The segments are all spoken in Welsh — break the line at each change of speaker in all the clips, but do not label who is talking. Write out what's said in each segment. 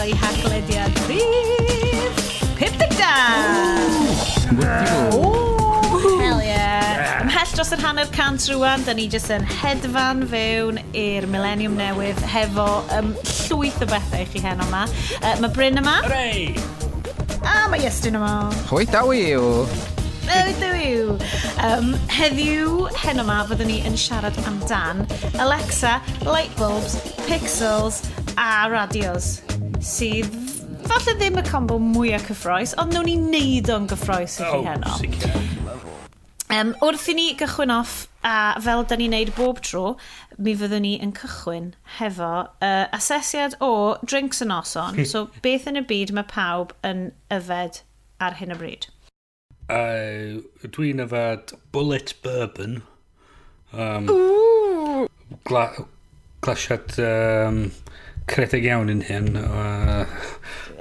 croeso i Haclediad rhif 52! Ooh, hell yeah. Ymhell dros yr hanner cant rwan, da ni jyst yn hedfan fewn i'r millennium newydd hefo llwyth o bethau i chi heno yma. Mae Bryn yma.
Hooray!
A mae Iestyn yma.
Hoi dawiw!
Hoi dawiw! Heddiw, heno yma, fyddwn ni yn siarad amdan Alexa, light bulbs, pixels a radios. Sydd falle ddim y combo mwyaf cyffrous, ond nawn ni neud o'n gyffrous i chi heno.
Sicr.
Wrth i ni gychwyn off, a fel da ni'n neud bob tro, mi fyddwn ni yn cychwyn hefo asesiad o drinks y noson. So, beth yn y byd mae pawb yn yfed ar hyn o bryd?
Dwi'n yfed Bulleit Bourbon.
Ooh!
Glasiad caredig iawn yn hyn.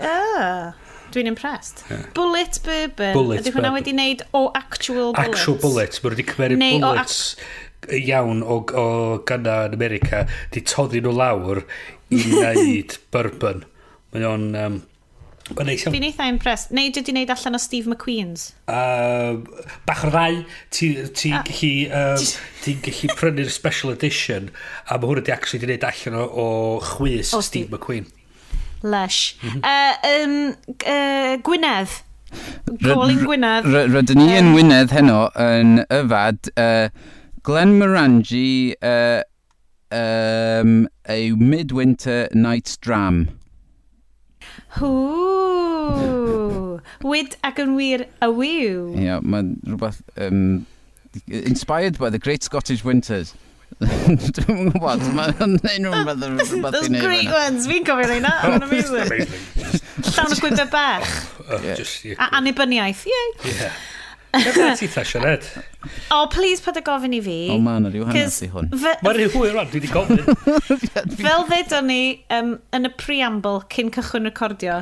Ah, dwi'n impressed. Bulleit Bourbon.
Bulleit
Ydy hwnna
Bourbon.
wedi wneud o actual bullets?
Actual bullets. Mae wedi cymeru
Neu o
bullets iawn o gynna yn America, di toddi nhw lawr i wneud bourbon. Mae o'n... Mae'n neis iawn.
Fi'n eitha impressed. Neu dwi wedi wneud allan o Steve McQueen's?
Bach o'r ddau, ti gallu, ti'n gallu prynu'r special edition, a mae hwnna di actually di wneud allan o chwys
O
Steve
Steve.
McQueen.
Lush. Gwynedd. Calling Gwynedd.
Rydyn ni yn Wynedd heno yn yfad Glenmorangie a Midwinter Night's Dram.
Hw. Wyd ac yn wir a wiw.
Ie, yeah, mae'n rhywbeth inspired by the Great Scottish Winters. Dwi'n gwybod, mae'n rhywbeth rhywbeth
Those
i neud
great
fan'na.
ones. Fi'n cofio rheina. Mae'n amazing.
Amazing.
Llawn o gwybod bach.
Just, yeah.
A annibyniaeth. Yay.
Yeah. Beth ti tha, Sianed?
Oh, please paid â gofyn i fi.
O, ma' 'na ryw hanes
'Cause
i hwn.
Mae'n rhy hwyr rwan, dwi wedi gofyn.
Fel ddedon ni yn y preamble cyn cychwyn recordio,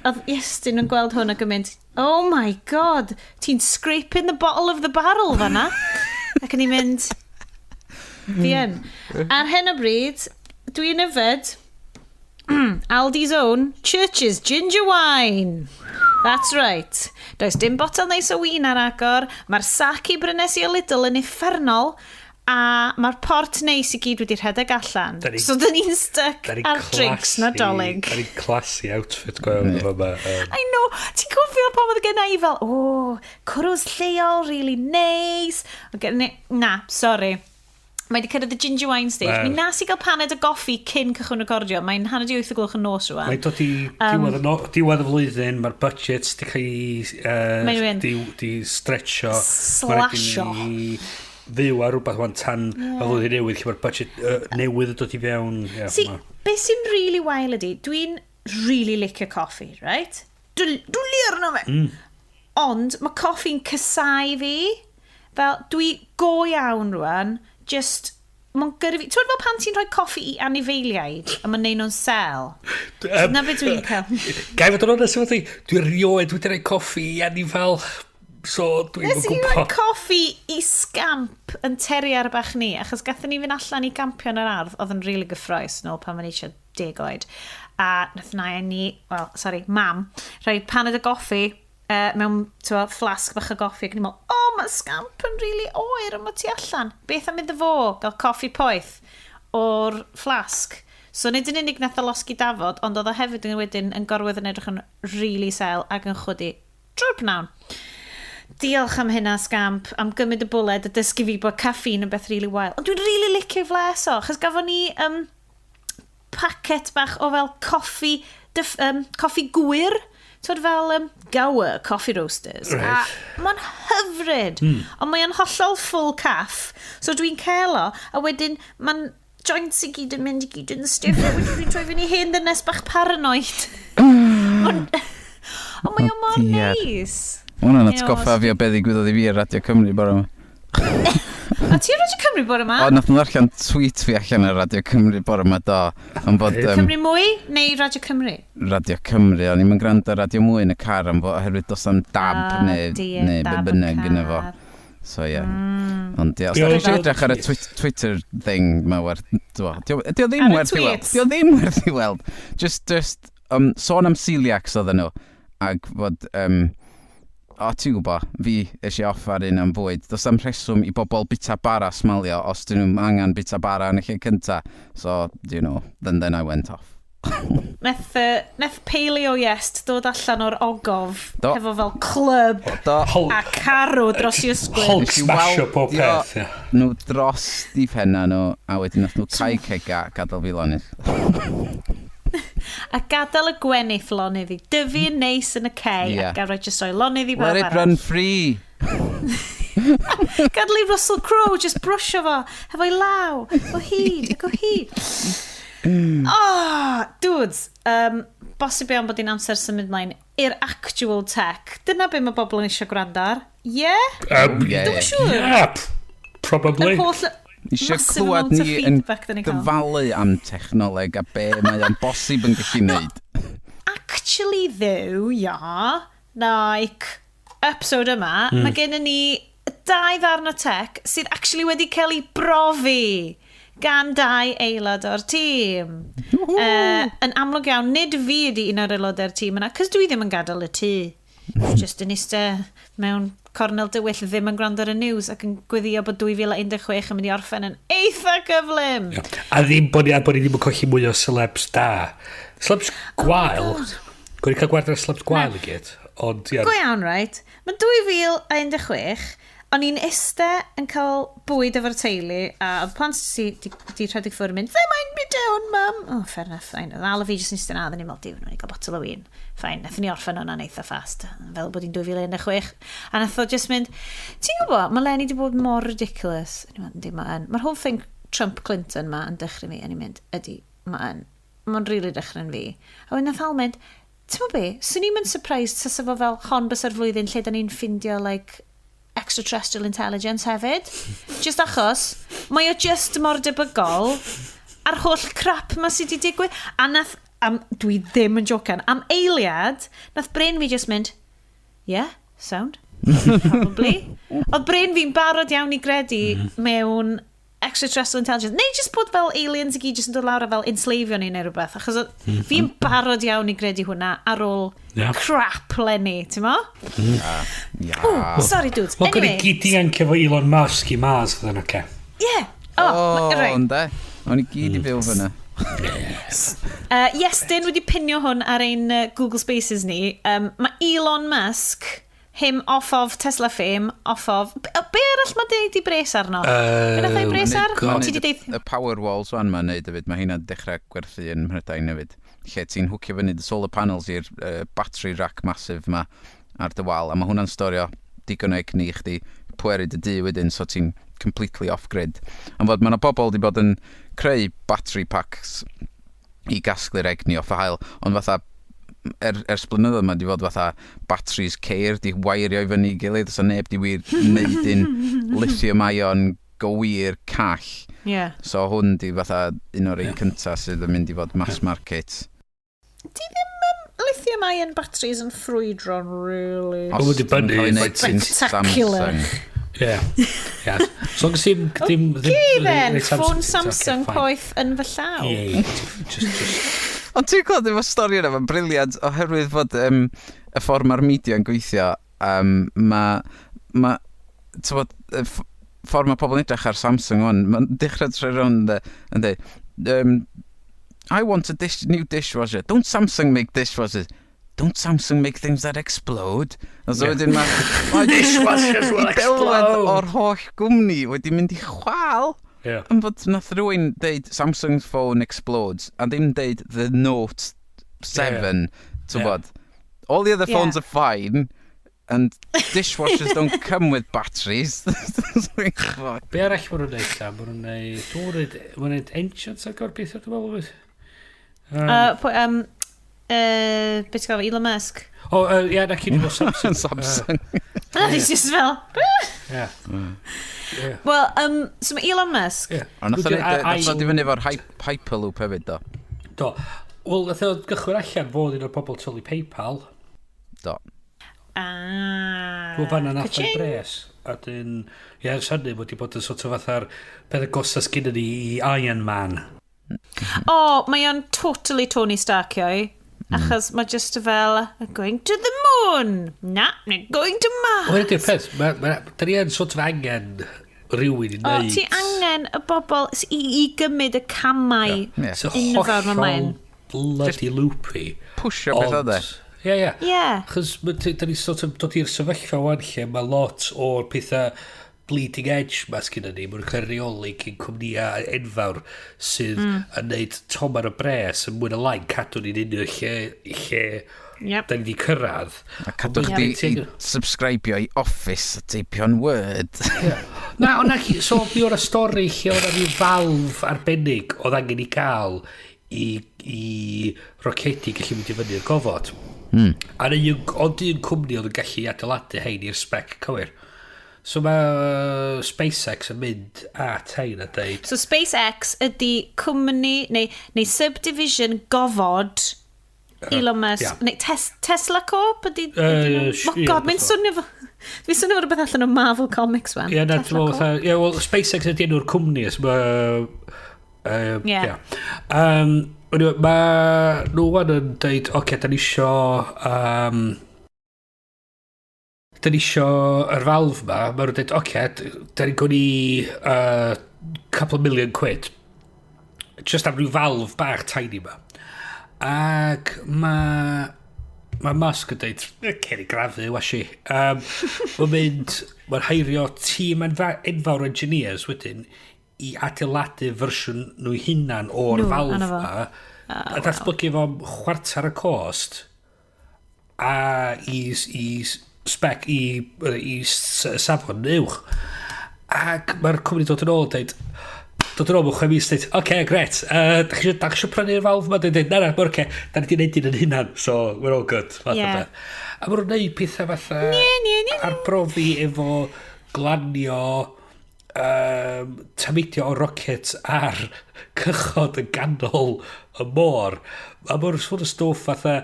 oedd Iestyn yn gweld hwn ac yn mynd, "Oh my God, ti'n scraping the bottle of the barrel fanna." Ac yn i'n mynd, "Fi yn." Ar hyn o bryd, dwi'n yfed Aldi's own Church's Ginger Wine. That's right. Does dim botel neis o win ar agor. Mae'r sake brynes i o Lidl yn uffernol. A mae'r port neis i gyd wedi rhedeg allan. So, dyn ni'n stuck
Da ni'n
ar drinks Nadolig.
Da ni'n classy outfit go iawn efo yma.
I know. Ti'n cofio pan oedd gen i fel, "Oh, cwrws lleol, really nice." Oedd gen i, na, sorry. Mae wedi cyrraedd y ginger wine stage. Mi nas i gael paned o goffi cyn cychwyn recordio. Mae'n 7:30 o'r gloch yn nos rwan.
Mae'n dod i diwedd, diwedd y flwyddyn, mae'r budget di cael ei
Mae'n mynd.
di stretcho.
Slasio.
Mae rhaid i ni fyw ar rhywbeth wan tan y flwyddyn newydd, lle mae'r budget newydd yn dod i fewn. Yeah,
See, beth sy'n really wael ydi, dwi'n really licio coffi, right? Dwlu arno fe. Ond mae coffi'n casáu fi. Fel, dwi go iawn rwan, just, mae'n gyrru fi. Ti'n fel pan ti'n rhoi coffi i anifeiliaid a mae'n neud nhw'n sel? Na beth dwi'n cael.
Gai fod yn onest efo ti, dwi erioed wedi rhoi coffi i anifal, so dwi'n
Nes i rhoi
gwybod.
coffi i Scamp yn terrier bach ni, achos gathon ni fynd allan i gampio yn yr ardd, oedd yn rili really gyffrous nôl pan o'n i eisiau 10 oed. A nath nain ni, well, sorry, mam, rhoi paned o goffi mewn t'mo, flasg bach o goffi, ac ni'n meddwl, "O, oh, mae Scamp yn rili really oer, ond mae tu allan. Beth am iddo fo gael coffi poeth o'r flasg?" So nid yn unig nath o losgi dafod, ond oedd o hefyd yn wedyn yn gorwedd yn edrych yn really sel ac yn chwydu drwy'r pnawn. Diolch am hynna, Scamp, am gymryd y bwled a dysgu fi bod caffeine yn beth really wael. Ond dwi'n really licio fles o, achos gafon ni pacet bach o fel coffi, coffi gwyr, twyd fel Gower Coffee Roasters. A mae'n hyfryd, ond mae'n hollol full caff. So dwi'n cael o, a wedyn mae'n joints i gyd yn mynd i gyd yn stiff, a wedyn dwi'n troi fyny hen ddynes bach paranoid. Ond mae o mor
Dear.
neis.
Ma' hwnna'n
Ie,
atgoffa fi o beth ddigwyddodd i fi ar Radio Cymru bore yma.
A ti ar Radio Cymru bore yma?
O, nath nhw ddarllen tweet fi allan ar Radio Cymru bore yma, do. Am fod
Cymru Mwy neu Radio Cymru?
Radio Cymru, o'n i'm yn gwrando ar Radio Mwy yn y car am fod oherwydd does am DAB
Ah,
neu,
dear,
neu be
dab yn
bynnag yna fo.
car.
So ie. Ond ie, os
Be
da chi
oedd
eisiau
y
edrych ar y
tweet?
Twitter thing, mae werth. Dio ddim
Ar y
werth i weld.
tweets?
Dio ddim werth i weld. Just Sôn am celiacs oedden nhw, ac fod, o, ti'n gwybod, fi eisiau off ar un am fwyd. Does am rheswm i bobl bita bara smalio os dyn nhw'n angen bita bara yn y lle cynta. So, then I went off.
Neth Paleo Iest dod allan o'r ogof
Do.
hefo fel club
Do,
Hulk,
a carw dros i ysgwydd.
Hulk
Nes i
smasho pob
waldio
peth. Ie.
Nhw dros di penna nhw, a wedyn nath nhw cau cega a gadael fi lonydd.
A gadael y gwenith lonydd i dyfu yn neis yn y cei a gael rhoi just roi lonydd i
Let
bawb
it
arall.
run free!
Gadael i Russell Crowe just brwsio fo hefo'i law o hyd ac o hyd. Oh, dudes, bosib iawn bod hi'n amser symud mlaen i'r actual tech. Dyna be mae bobl yn eisiau gwrando ar. Yeah?
Yeah.
Dwi'n siŵr.
Yeah, probably.
Yr holl
Isio
massive
clywed
amount o
ni yn
feedback dyn ni cael.
dyfalu am technoleg a be mae o'n bosib yn gallu neud.
Actually though, yeah, like, episode yma, mae gennym ni dau ddarn o tech sydd actually wedi cael ei brofi gan dau aelod o'r tîm. Yn amlwg iawn, nid fi ydi un o'r aelodau'r tîm yna, cos dwi ddim yn gadael y tŷ. Just yn eistedd mewn cornel dywyll, ddim yn gwrando ar y news ac yn gweddio bod 2016 yn mynd i orffen yn eitha gyflym.
Ie. A ddim bod ni, a bod ni ddim yn colli mwy o celebs da. Celebs gwael.
God.
Gwyd i cael gwared ar celebs gwael i gyd. Ond, ie.
Go iawn, right? Mae 2016, o'n i'n iste yn cael bwyd efo'r teulu, a oedd plant si di rhedeg ffwrdd yn mynd, "They mind me down, Mum." Oh, fair enough, fine. Oedd Al a fi jyst yn iste na, oedden ni'n meddwl, "Duw, nhw'n i gael botel o win." Fine, nathon ni orffen hwnna'n eitha fast, fel bod hi'n 2016. A nath o just mynd, "Ti'n gwybod, mae Lenny di bod mor ridiculous." A ni'n mynd, "Yndi, mae yn." Mae'r whole thing Trump-Clinton ma yn dechrau fi, a ni'n mynd, "Ydy, mae yn. Mae'n really dechrau'n fi." A wedyn nath Al mynd, "Ti'n gwybod be, swn i'm yn surprised tasa fo fel hon bysa'r flwyddyn lle da ni'n ffindio, like, extraterrestrial intelligence hefyd. Just achos, mae o just mor debygol a'r holl crap ma sydd wedi digwydd." A nath, am, dwi ddim yn jocan, am eiliad, nath brain fi just mynd, "Yeah, sound, probably." Oedd brain fi'n barod iawn i gredu mewn extraterrestrial intelligence. Neu just bod fel aliens i gyd just yn dod lawr a fel enslavio ni neu rhywbeth. Achos fi'n barod iawn i gredu hwnna ar ôl crap Lenny, ti'n mo?
Ia.
Oh, sorry dudes.
Wel, gwyd i
Anyway,
gyd dianc efo Elon Musk i Mars, fydda'n oce.
Yeah. Oh,
O,
right.
ynde? O'n i gyd i fyw fyna.
Iestyn wedi pinio hwn ar ein Google Spaces ni. Mae Elon Musk, him off of Tesla fame, off of... Be arall mae deud i bres arno? Be nath o'i bres ar?
God.
Ti di deud?
Y power walls wan ma'n neud hefyd, mae hynna'n dechrau gwerthu yn Mhrydain hefyd. Lle ti'n hwcio fyny dy solar panels i'r battery rack massive ma ar dy wal, a mae hwnna'n storio digon o egni i chdi pweru dy dŷ wedyn, so ti'n completely off-grid. Am fod mae yna bobl wedi bod yn creu battery packs i gasglu'r egni off y haul, ond fatha ers blynyddoedd mae wedi fod fatha batteries ceir di wairio i fyny i gilydd, so neb di wir wneud un lithium ion go wir call. So hwn di fatha un o'r un cynta sydd yn mynd i fod mass market.
Di ddim lithium ion batteries yn ffrwydro'n really
Os
Wel, mae'n dibynnu
dyn nhw'n cael ei wneud
faint
sy'n
spectacular.
Samsung.
Ie. Ie. So, os dim...
Okay then,
reit
ffôn
Samsung,
Samsung
okay, fine.
poeth yn fy llaw.
Ie, ie, just
Ond ti'n gweld efo stori yna, mae'n brilliant oherwydd fod y ffordd mae'r media yn gweithio, ma, t'wod, y ffordd mae pobl yn edrych ar Samsung wan, mae'n dechrau troi rownd yn dweud, "I want a new dishwasher. Don't Samsung make dishwashers? Don't Samsung make things that explode?" A so wedyn mae
Dishwashers will
i delwedd
explode.
o'r holl gwmni wedi mynd i chwal. Yn fod nath rhywun deud "Samsung's phone explodes" a ddim deud the Note 7, ti'n bod. All the other phones are fine and dishwashers don't come with batteries. It's like, fuck.
Be arall maen nhw'n neud, Sam? Maen nhw'n neud... Dwi'n neud... Maen nhw'n neud engines ar gyfer pethau, dwi'n meddwl, wyt?
Beth ti'n gofio, Elon Musk?
O, ie, na cyn i Samsung.
Samsung.
He's just fel...
Ie.
Well, so mae Elon Musk...
Ie.
Ond nath o
Wedyn,
neud, nath o di fyny efo'r Hyperloop hefyd, do.
Do. Wel, nath o gychwyn allan fod un o'r pobl tu ôl i PayPal.
Do.
Ah.
Dwi'n fanna nath o'i
Ka-ching.
bres. A dyn, ie, ers hynny, wedi bod yn sort of fatha'r peth agosas gyda ni i Iron Man.
O, mae o'n totally Tony Stark ioi. Achos mae just fel, going to the moon. Na, we're going to Mars.
Wel, ydy'r peth, da ni yn sort of angen rhywun i
O,
wneud.
ti angen y bobl i gymryd y camau
Ie.
So
enfawr ma'
hollol
mae'n.
bloody loopy.
Pwsio pethau de.
Ie, ie.
Ie.
Chos da ni sort of dod i'r sefyllfa wan lle mae lot o'r pethau bleeding edge ma sgynna ni, maen nhw'n cael reoli cyn cwmnïau enfawr sydd yn neud toman o bres yn mwy na lai'n cadw ni'n union lle da ni wedi cyrraedd.
A cadw
Ond
chdi
ti
i
angen-
subscribio i Office a teipio'n Word.
Na, ond na, so mi o'r stori lle oedd rhyw valve arbennig oedd angen i gael i rocedi gallu mynd i fyny'r gofod. A na un, ond un cwmni oedd yn gallu adeiladu hein i'r spec cywir. So mae SpaceX yn mynd at hein a deud,
So SpaceX ydy cwmni neu subdivision gofod Elon Musk, neu Tesla Corp ydy... Oh
Ie,
God, mae'n
beth
swnio fel... Mae'n swnio fel rhywbeth allan o Marvel Comics, wan.
Ie, na,
Tesla
dwi'n meddwl
Corp.
fatha... Ie, wel, SpaceX ydy enw'r cwmni, so mae...
Ie.
Ie. Anyway, mae nhw wan yn deud, oce, okay, da ni isio... Da ni isio yr valve ma, mae nhw'n deud, oce, okay, da ni'n gwni couple of million quid. Just am ryw valve bach tiny ma. Ac mae Musk yn deud, "Cer i grafu, washi." Mae'n mynd, mae'n heirio tîm enfawr o engineers wedyn i adeiladu fersiwn nhw hunan o'r
Nhw,
valve
arno fo.
ma. A datblygu fo am chwarter y cost a i spec, i safon uwch. Ac mae'r cwmni dod yn ôl a dweud, dod yn ôl mewn 6 mis, dweud, oce, okay, gret, da chi isio prynu'r valve ma? Dweud, na, na, mae'n oce, da ni wedi gwneud un yn hunan, so we're all good, fath o beth. A maen nhw'n gwneud pethau fatha
Ie, ie, ie.
arbrofi efo glanio tameidio o rockets ar cychod yn ganol y môr. A maen nhw'n sôn o stwff fatha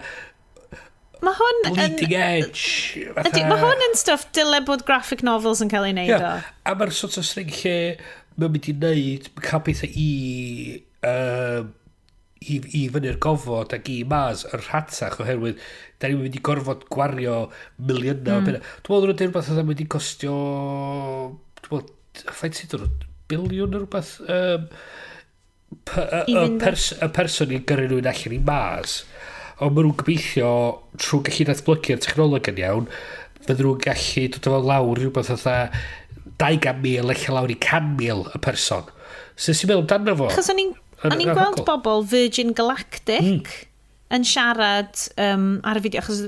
Mae hwn yn...
bleeding edge. Fatha,
Ydy, mae hwn yn stwff dyle bod graphic novels yn cael ei wneud o.
A mae'r sort of thing lle mae'n mynd i wneud, cael pethau i fyny'r gofod ac i Mars yn rhatach oherwydd da ni'n mynd i gorfod gwario miliynau o bunna. Dwi'n meddwl nhw'n dweud rhywbeth oedd yn mynd i costio, dwi'n meddwl, faint sydd nhw, biliwn neu rhywbeth
I
y,
fynd
y person i gyrru rhywun allan i Mars. Ond maen nhw'n gobeithio trwy gallu datblygu'r technoleg yn iawn, fydden nhw'n gallu dod o fo lawr rhywbeth fatha 200,000 eich lawr i 100,000 y person. So ti'n meddwl amdano fo?
Achos o'n i'n o'n i'n gweld
anhygoel.
bobl Virgin Galactic yn siarad ar y fideo, achos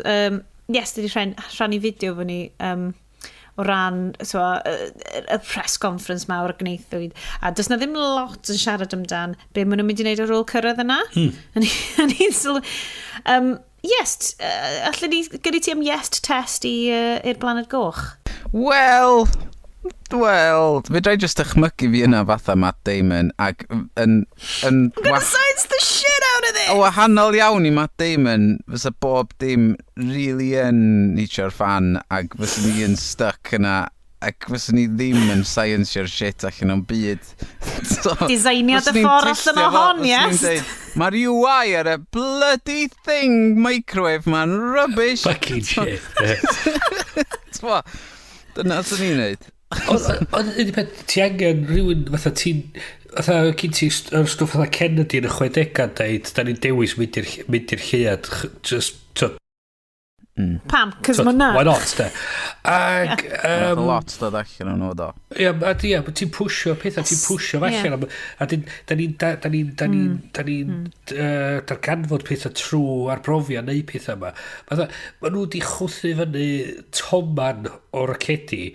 yes, dydi rhannu fideo fo ni o ran so, y press conference mawr y gwneithwyd. A does na ddim lot yn siarad amdan be maen nhw'n mynd i wneud ar ôl cyrraedd yna. O'n i'n sylwi... Yes, allan ni gyrru ti am yes test i'r blaned goch?
Wel, fedra i just dychmygu fi yna fatha Matt Damon ac yn
I'm gonna science the shit out of this!
O wahanol iawn i Matt Damon, fysa bob dim really yn hitio'r fan ac fysa ni yn stuck yna ac fysa ni ddim yn science-io'r shit allan o'n byd. So,
Designio
fyswn
dy
ni'n
ffordd
testio
allan o
fo,
hon,
fyswn ni'n
yes?
deud, "Mae'r UI ar y bloody thing microwave ma'n rubbish."
Fucking shit.
T'mo, dyna sy'n ni'n neud.
Ond un peth, ti angen rhywun fatha ti'n... Fatha gyn ti yr stwff fatha Kennedy yn y 60au deud, da ni'n dewis mynd i'r lleuad, just, to,
Pam? Cos
to,
ma' na.
why not, de? Ac,
Um, lot dod allan o'n nhw, do.
Ie, a di, ie, ti'n pwysio pethau, ti'n pwysio fo allan. A dyn, da ni'n darganfod pethau trwy arbrofi a neud pethau yma. Fatha, ma nhw wedi chwthu fyny toman o rocedi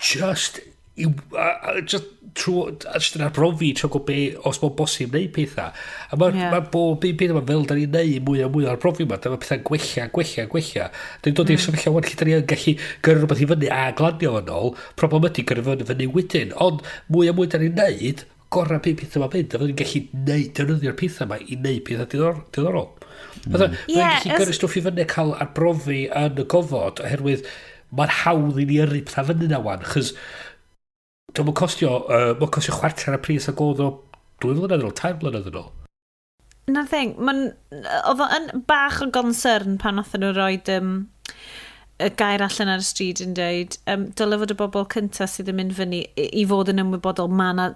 just just trwy, a just yn arbrofi, trwy gwybod be, os mae'n bosib neud pethau. A mae ma bob un peth yma fel da ni'n neud mwy a mwy o arbrofi yma, dyma pethau'n gwella, gwella, gwella. Da ni'n dod i'r sefyllfa wan lle da ni yn gallu gyrru rhywbeth i fyny a glanio yn ôl. Problem ydy gyrru fyny wedyn. Ond mwy a mwy da ni'n neud, gorau byd pethau yma mynd. A fyddwn ni'n gallu neud, defnyddio'r pethau yma i neud pethau diddorol. Fatha,
Ie,
mm. gallu gyrru stwff i fyny a cael arbrofi yn y gofod, oherwydd mae'n hawdd i ni yrru pethau fyny na wan, chos dwi'n costio, mae'n costio chwarter y pris ag oedd o 2 flynedd yn ôl, 3 blynedd yn ôl.
Na'r thing, oedd o yn bach o concern pan oedden nhw roed y gair allan ar y stryd yn dweud, dyle fod y bobl cyntaf sydd yn mynd fyny i fod yn ymwybodol, mae yna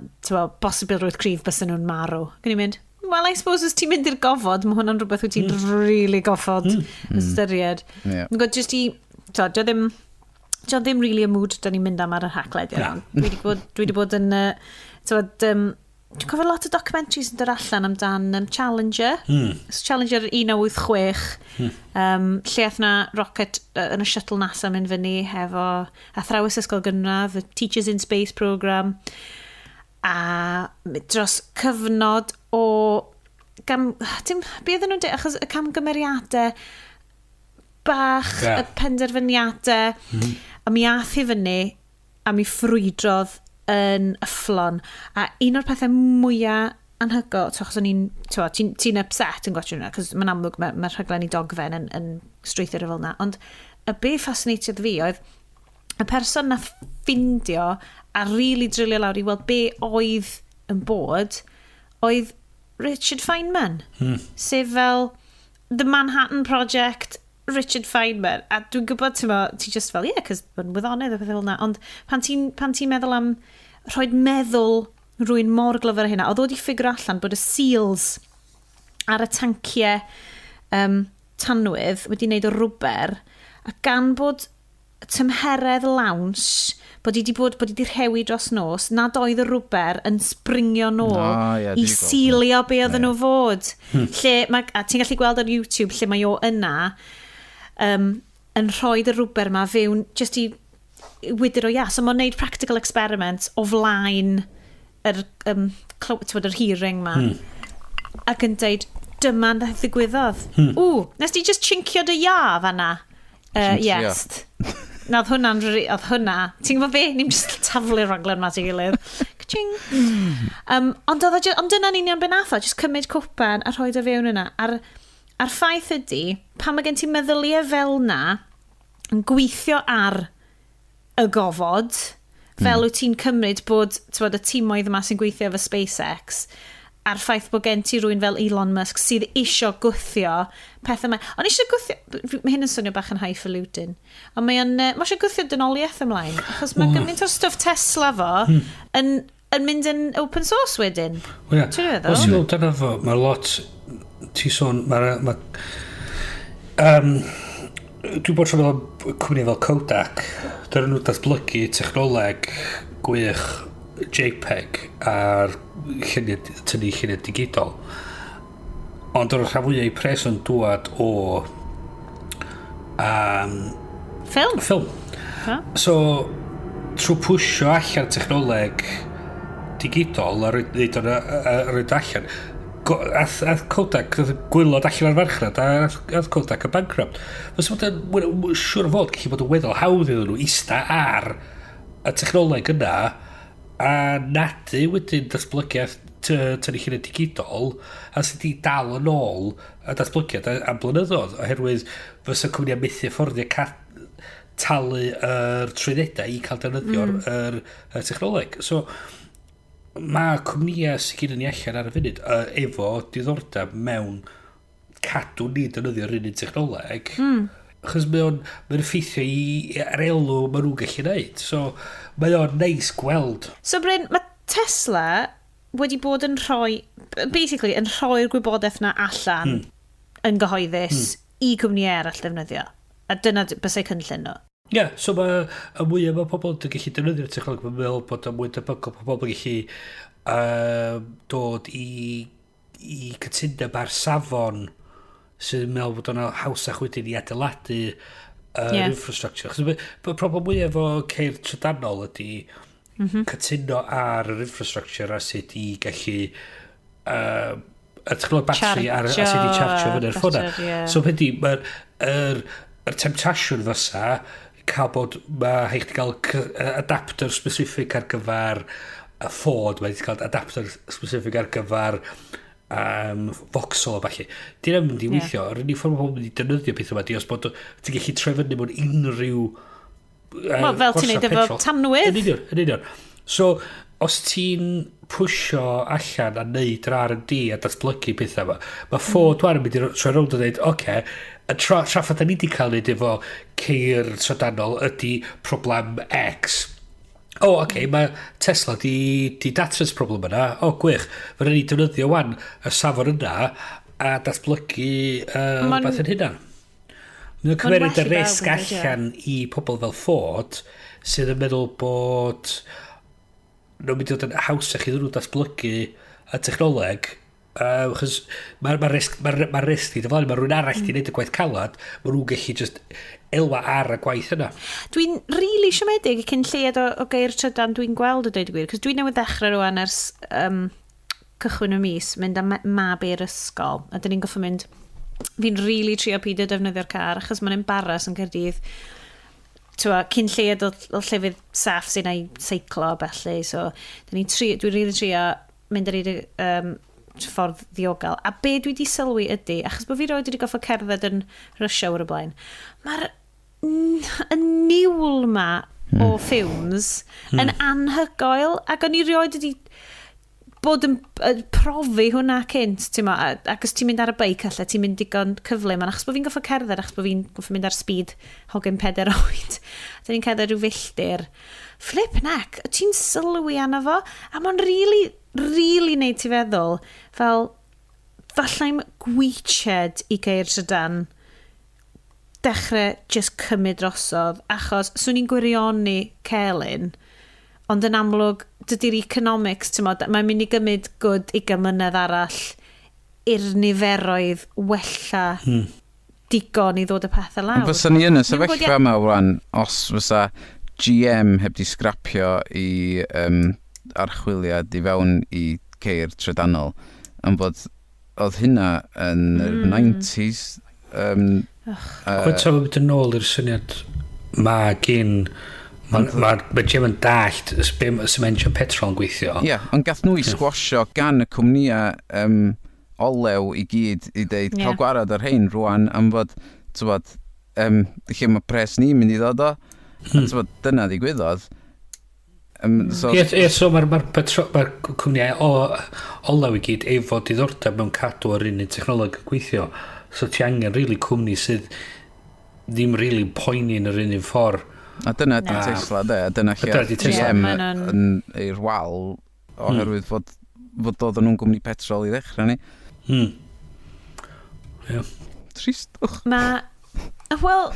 posibilrwydd cryf bysen nhw'n marw. Gwni mynd, well, I suppose os ti'n mynd i'r gofod, mae hwnna'n rhywbeth wyt ti'n really goffod ystyried. Yn gwybod, just i, t'wo, dio ddim really y mood da ni'n mynd am ar yr Haclediad.
Na.
Dwi wedi bod yn, t'wod, dwi'n cofio lot o documentaries yn dod allan amdan Challenger. So Challenger 1986, lle aeth na rocket yn y shuttle NASA mynd fyny hefo athrawes ysgol gynradd, y Teachers in Space programme, a dros cyfnod o dim, be oedden nhw'n dweud, achos y camgymeriadau bach, y penderfyniadau, a mi ath i fyny, a mi ffrwydrodd yn yfflon. A un o'r pethau mwyaf anhygoel, t'wo, achos o'n i'n, t'wo, ti upset yn gwatchio hwnna, cos mae'n amlwg mae'r ma rhaglen i dogfen yn strwythuro fel yna, ond y be fascinatiodd fi oedd y person nath ffindio a really drilio lawr i weld be oedd yn bod, oedd Richard Feynman. Sef fel The Manhattan Project, Richard Feynman. A dwi'n gwybod, ti'n mo, ti just fel, ie, yeah, cos mae'n wyddonydd a pethau fel yna. Ond pan ti meddwl am rhoi meddwl rhywun mor glyfar â hynna, oedd o wedi ffigur allan bod y seals ar y tanciau tanwydd wedi wneud o rwber, a gan bod tymheredd lawns, bod i wedi rhewi dros nos, nad oedd y rwber yn springio nôl
O, ie,
i
dwi 'di gweld
sealio be oedden nhw fod. Lle, mae, a ti'n gallu gweld ar YouTube lle mae o yna yn rhoi y rwber ma fewn just i wydr o iâ. So mae'n neud practical experiment o flaen yr, t'wod, yr hearing ma. Ac yn deud, dyma ddigwyddodd. Ww, nes di just chincio dy iâ fanna?
Nes i'm trio.
Yes. Na, oedd hwnna'n... Oedd hwnna... Ti'n gwybod be? Ni'n just taflu'r raglen ma at ei gilydd. Ka-ching. Ond dyna'n union be nath o, just cymryd cwpan a rhoi o fewn yna. A'r ffaith ydy, pan mae gen ti meddyliau fel na, yn gweithio ar y gofod, fel wyt ti'n cymryd bod, t'wod, y timoedd yma sy'n gweithio efo SpaceX, a'r ffaith bod gen ti rhywun fel Elon Musk sydd isio gwthio pethau yma. Ond isio gwthio... Mae hyn yn swnio bach yn highfalutin. Ond mae eisiau gwthio dynoliaeth ymlaen. Achos mae gymaint o'r stwff Tesla fo yn mynd yn open source wedyn.
Wel, ie.
Ti'n meddwl?
Os ti'n meddwl dyna fo, mae lot... Ti sôn, mae'r... Ma, dwi'n bod trwy meddwl am cwmni fel Kodak. Dyna nhw datblygu technoleg gwych JPEG a'r lluniau, tynnu lluniau digidol. Ond o'r rhan fwyaf i pres yn dŵad o
Ffilm.
ffilm.
Ha?
So, trwy pwysio allan technoleg digidol a roed o'n a roed allan, ath Kodak, ath gwaelod allan ar farchnad a ath Kodak yn bankrupt. Fysa bod yn siŵr o fod gallu bod yn weddol hawdd iddyn nhw ista ar y technoleg yna a nadu wedyn datblygiad tynnu lluniau digidol a sydd wedi dal yn ôl y datblygiad am blynyddoedd oherwydd fysa cwmni methu fforddio talu yr trwyddedau i cael defnyddio'r yr technoleg. So, mae cwmnïau sydd gen ni allan ar y funud efo diddordeb mewn cadw ni defnyddio'r un un technoleg. Achos mae o'n effeithio i ar elw maen nhw'n gallu neud. So, mae o'n neis gweld.
So Bryn, mae Tesla wedi bod yn rhoi, basically, yn rhoi'r gwybodaeth na allan yn gyhoeddus i cwmnïau eraill ddefnyddio. A dyna bysau cynllun nhw.
Ie, yeah, so mae y mwyaf mae pobl yn gallu defnyddio'r technoleg, mae'n meddwl bod o'n mwy debygol bod pobl yn gallu dod i cytundeb ar safon sydd yn meddwl bod o'n hawsach wedyn i adeiladu yr infrastructure. Achos y problem mwyaf efo ceir trydanol ydy cytuno ar yr infrastructure a sut i gallu y technoleg batri a sut i chargio fyny'r ffona.
Battery, ie.
So beth di, mae'r yr temptasiwn fysa cael bod, mae rhaid chdi gael adapter specific ar gyfer y Ford, mae wedi cael adapter specific ar gyfer Vauxhall a falle. Di ddim mynd i weithio. Yr unig ffordd mae pobl yn mynd i defnyddio pethau yma di os bod ti'n gallu troi fyny mewn unrhyw
Wel, fel ti'n
gorsaf
neud efo
petrol.
tanwydd.
Yn union, yn union. So, os ti'n pwsio allan a neud yr R&D a datblygu pethau yma. Mae Ford wan yn mynd i troi rownd a dweud, oce, okay, y traffath da ni wedi cael neud efo ceir trydanol ydy problem X. O, oh, oce, okay, mae Tesla di datrys problem yna. O, oh, gwych. Fe ni defnyddio wan y safon yna a datblygu rhywbeth yn hynna. Mae'n cymeryd y risg allan i pobl fel Ford sydd yn meddwl bod nhw'n mynd i fod yn hawsach iddyn nhw datblygu y technoleg. Achos mae'r ma risg, ma risg di diflannu, mae rhywun arall di wneud y gwaith calad, mae nhw'n gallu just elwa ar y gwaith yna.
Dwi'n really siomedig cyn lleied o geir trydan dwi'n gweld o dweud y gwir, cos dwi'n newydd ddechrau rwan ers cychwyn y mis, mynd â mab i'r ysgol, a dyn ni'n goffo mynd, fi'n really trio peidio defnyddio'r car, achos mae'n embarrass yn Caerdydd. Twa, cyn lleied o llefydd saff sy'n ei seiclo a bellu, so dwi'n really trio mynd ar ei ffordd ddiogel. A be dwi wedi sylwi ydy, achos bod fi roed wedi goffo cerdded yn rush hour o blaen, mae'r y niwl ma o fumes yn anhygoel, ac o'n i rioed wedi bod yn profi hwnna cynt, ti'n mo, ac os ti'n mynd ar y beic alla, ti'n mynd digon cyflym, ond achos bod fi'n goffo cerdded, achos bod fi'n goffo mynd ar speed hogyn 4 oed, a dyn ni'n cerdded rhyw filltir, flip neck, ti'n sylwi arno fo, a mae'n really, really neud ti feddwl, fel, fallai'm gweithed i geir trydan dechrau just cymryd drosodd, achos swn i'n gwirioni Celyn, ond yn amlwg, dydy'r economics, ti'n modd, mae'n mynd i gymryd good 20 mlynedd arall i'r niferoedd wella digon i ddod y pethau lawr.
Fysa ni yn y sefyllfa yma rwan, os fysa GM heb di sgrapio i archwiliad i fewn i ceir trydanol, am fod oedd hynna yn yr 90s.
Chwyd tra mynd yn ôl i'r syniad ma gyn mae GM yn dallt sy'n engine petrol yn gweithio.
Ie, yeah, ond gath nhw i sgwasio gan y cwmnïau olew i gyd i deud cael gwarad ar hein rwan am fod, t'wbod, lle mae pres ni'n mynd i ddod o. A t'wbod, dyna ddigwyddodd. So,
Ie, so mae'r ma cwmnïau o olew i gyd efo diddordeb mewn cadw yr un technoleg yn gweithio. So ti angen really cwmni sydd ddim really poeni yn yr un ffordd.
A dyna di Tesla, de, a dyna lle
dyna 'di Tesla.
GM
Ie, ma' nhw'n-
yn i'r wal oherwydd fod oedden nhw'n gwmni petrol i ddechrau ni.
Ie.
Tristwch.
Mae... Wel,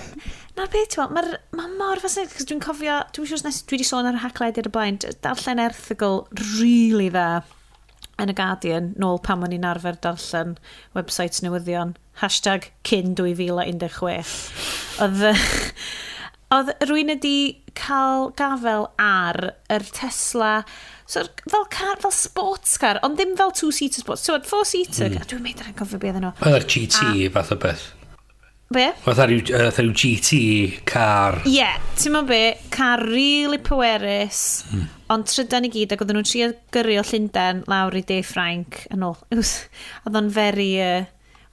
na'r beth ti'n mae'r ma mor fascinating, cos dwi'n cofio, dwi'n siŵr nes dwi wedi sôn ar y Haclediad y blaen, darllen erthygl really dda yn y Guardian, nôl pan o'n i'n arfer darllen websites newyddion, #cyn 2016. Oedd rhywun wedi cael gafel ar yr Tesla, so fel car, fel sports car, ond ddim fel two-seater sports, so four-seater, dwi'n meddwl yn cofio beth nhw.
Oedd yr GT fath o beth.
Be?
Fatha rhyw GT car.
Ie, yeah, ti'n meddwl be, car really pwerus, ond trydan i gyd, ac oedden nhw'n trio gyrru o Llundain lawr i De Ffrainc yn ôl. Oedd o'n very,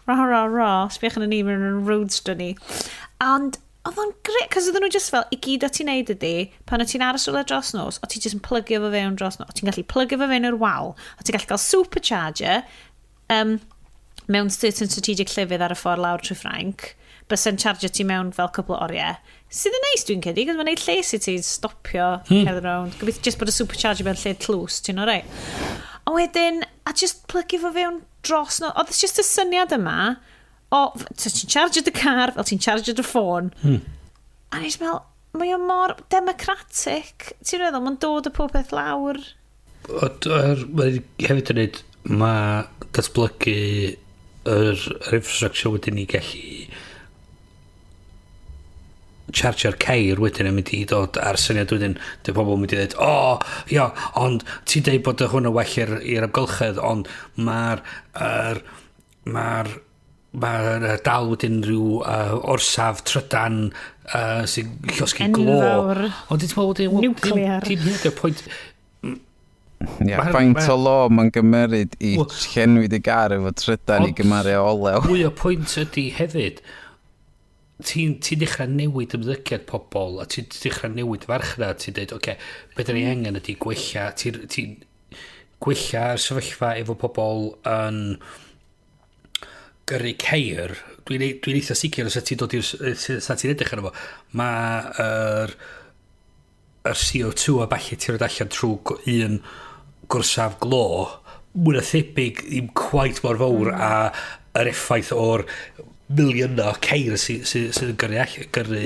ra ra ra, sbiach yn y ni mewn roadster ni. Ond oedd o'n grêt, cos oedden nhw just fel, i gyd o ti'n neud ydy, pan o ti'n aros rhywle dros nos, o ti just yn plygio fo fewn dros nos, o ti'n gallu plygio fo fewn i'r wal, o ti'n gallu cael supercharger, mewn certain strategic llefydd ar y ffordd lawr trwy Ffrainc, bysa'n charger ti mewn fel cwpl o oriau. Sydd yn neis dwi'n credu, cos mae'n neud lles i ti stopio cerdded rownd. Gobeithio just bod y supercharger mewn lle tlws, ti'n alright. A wedyn, a just plygu fo fewn dros no. Oedd just y syniad yma, o, so ti'n charger dy car, fel ti'n charger dy ffôn. A nes meddwl, mae o mor democratic. Ti'n meddwl, mae'n dod y pob peth lawr.
Mae hefyd yn neud, mae datblygu yr infrastructure wedyn i gallu charger'r ceir wedyn yn mynd i ddod ar syniad wedyn dy pobl yn mynd i ddweud, o, ia, ond ti'n deud bod hwn yn well i'r amgylchedd, ond mae'r dal wedyn rhyw orsaf trydan sy'n llosgi glo.
Enfawr.
Ond ti'n meddwl wedyn, wel,
Nuclear.
Dim hyn ydy'r pwynt.
Ie, faint o lo mae'n gymeryd i llenwi dy gar efo trydan i gymaru o olew.
Mwy o pwynt ydy hefyd, ti'n dechrau newid ymddygiad pobl, a ti'n dechrau newid farchnad, ti'n dweud, oce, beth da ni angen ydy gwella, ti'n gwella'r sefyllfa efo pobl yn gyrru ceir, dwi'n dwi eitha sicr os ti'n dod i'r sa ti'n edrych arno fo, mae'r yr CO2 a ballu ti'n rhoi allan trwy un gorsaf glo mwy na thebyg ddim quite mor fawr a yr effaith o'r miliynau o ceir sydd sy, sy yn gyrru, all, gyrru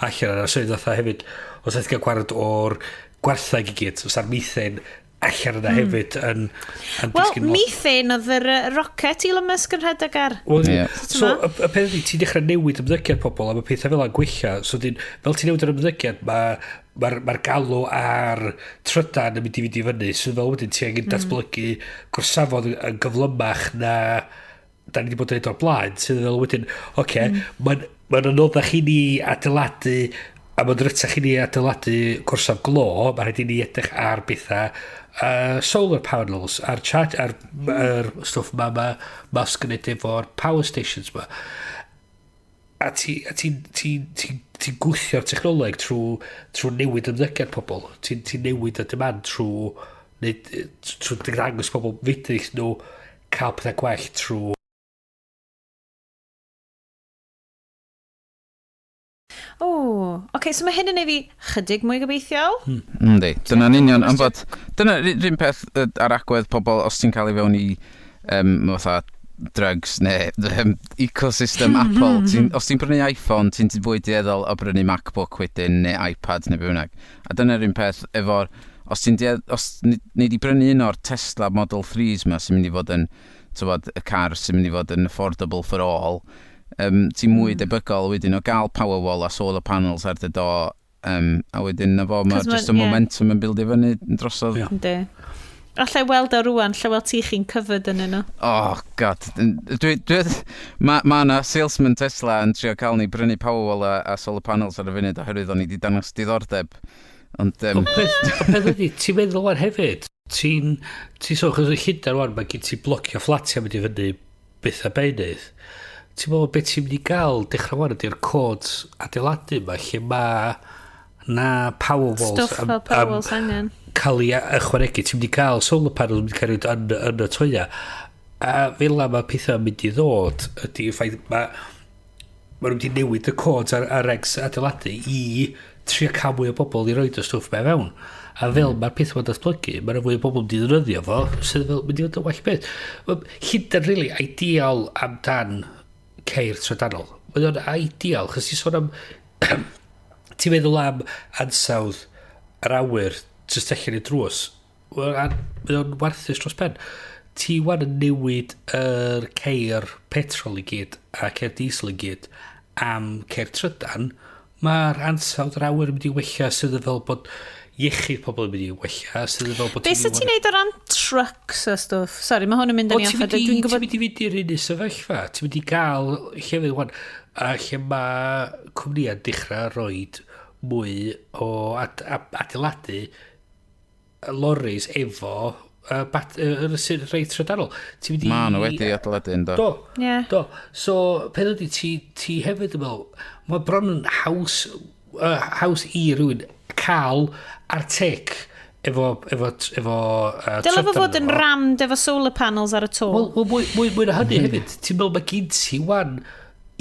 allan yna. So fatha hefyd, os ydych chi'n gael gwared o'r gwartheg i gyd, os ar methane allan yna hefyd yn
Wel,
disgyn lot.
Methane oedd yr rocket Elon Musk yn rhedeg ar.
Wel,
Ie.
So, y peth ydy, ti'n dechrau newid ymddygiad pobl a mae pethau fel yna'n gwella. So, dyn, fel ti'n newid yr ymddygiad, mae'r ma galw ar trydan yn mynd i fynd i fyny. So, fel wedyn, ti angen datblygu gorsafodd yn gyflymach na da ni wedi bod yn neud o'r blaen. Sydd fel wedyn, oce, okay, mae'n ma anoddach i ni adeiladu a mae'n drytach i ni adeiladu gorsaf glo, mae rhaid i ni edrych ar bethau solar panels, a'r charge, a'r stwff ma Musk yn neud efo'r power stations ma. A ti'n ti, ti, ti, ti gwthio'r technoleg trwy newid ymddygiad pobl. Ti'n ti newid y demand trwy trwy dangos pobl fedrith nhw cael pethau gwell trwy.
O, oce, so mae hyn yn ei fi chydig mwy gobeithiol.
Yndi, dyna'n union, ond bod, dyna un peth ar agwedd pobl, os ti'n cael ei fewn i fatha drugs neu ecosystem Apple, os ti'n prynu iPhone, ti'n fwy dueddol o brynu MacBook wedyn neu iPad neu be bynnag. A dyna'r un peth efo'r, os ti'n os ni di brynu un o'r Tesla Model 3s ma sy'n mynd i fod yn, tywod, y car sy'n mynd i fod yn affordable for all, ti'n mwy debygol wedyn o gael Powerwall a solar panels ar dy do, a wedyn na fo, mae just y momentum yn bildio fyny drosodd.
Ie.
Yndi. Alla i weld o rwan, lle weld ti chi'n covered yn nhw.
Oh, God. Mae ma 'na salesman Tesla yn trio cael ni brynu Powerwall a solar panels ar y funud oherwydd o'n i wedi dangos diddordeb. Ond,
Ond peth ydy, ti'n meddwl wan hefyd, ti'n sôn, chos y Llundain wan, mae gen ti blocio fflatiau mynd i fyny byth a beunydd. Ti'n meddwl beth ti'n mynd i gael dechrau wan ydy'r codes adeiladu yma, lle mae na power walls
Stwff fel Powerwalls angen.
Cael ei ychwanegu. Ti'n mynd i gael solar panels yn mynd i cael ei yn y toia. A fel la mae pethau yn mynd i ddod ydy'r ffaith mae nhw'n mynd i newid y codes ar regs adeiladu i trio cael mwy o bobl i roid y stwff 'ma fewn. A fel mae'r pethau mae'n datblygu, mae'n fwy o bobl yn mynd i ddefnyddio fo, sydd fel mynd i fod yn well beth. Llundain really ideal amdan ceir trydanol. Mae o'n ideal, chos ti'n sôn am, ti'n meddwl am ansawdd yr awyr jyst allan i'r drws. Wel, mae o'n warthus dros pen. Ti wan yn newid yr ceir petrol i gyd a ceir diesel i gyd am ceir trydan, mae'r ansawdd yr awyr yn mynd i wella sydd yn fel bod iechyd pobl yn mynd i wella, sydd yn fel bod
Be sy'n ti'n neud o ran trucks a stwff? Sorry, mae hwn yn mynd
O,
yn i
ti'n
off.
mynd i,
Dwi'n
ti'n
gwybod.
mynd i fynd i'r un sefyllfa. Ti'n mynd i gael llefydd wan, a lle mae cwmnïau'n dechrau roed mwy o adeiladu loris efo yr sy'n reit trydanol. Ti'n mynd i
Ma nhw wedi adeiladu yn do.
Do.
Ie.
Do. So, peth ydy, ti hefyd yn meddwl, mae bron yn haws i rhywun cael Artic efo
Dyle fo
trydan
fod yn
ynddo fo.
rammed efo solar panels ar y to.
Wel, mwy na hynny hefyd, ti'n meddwl mae gen ti wan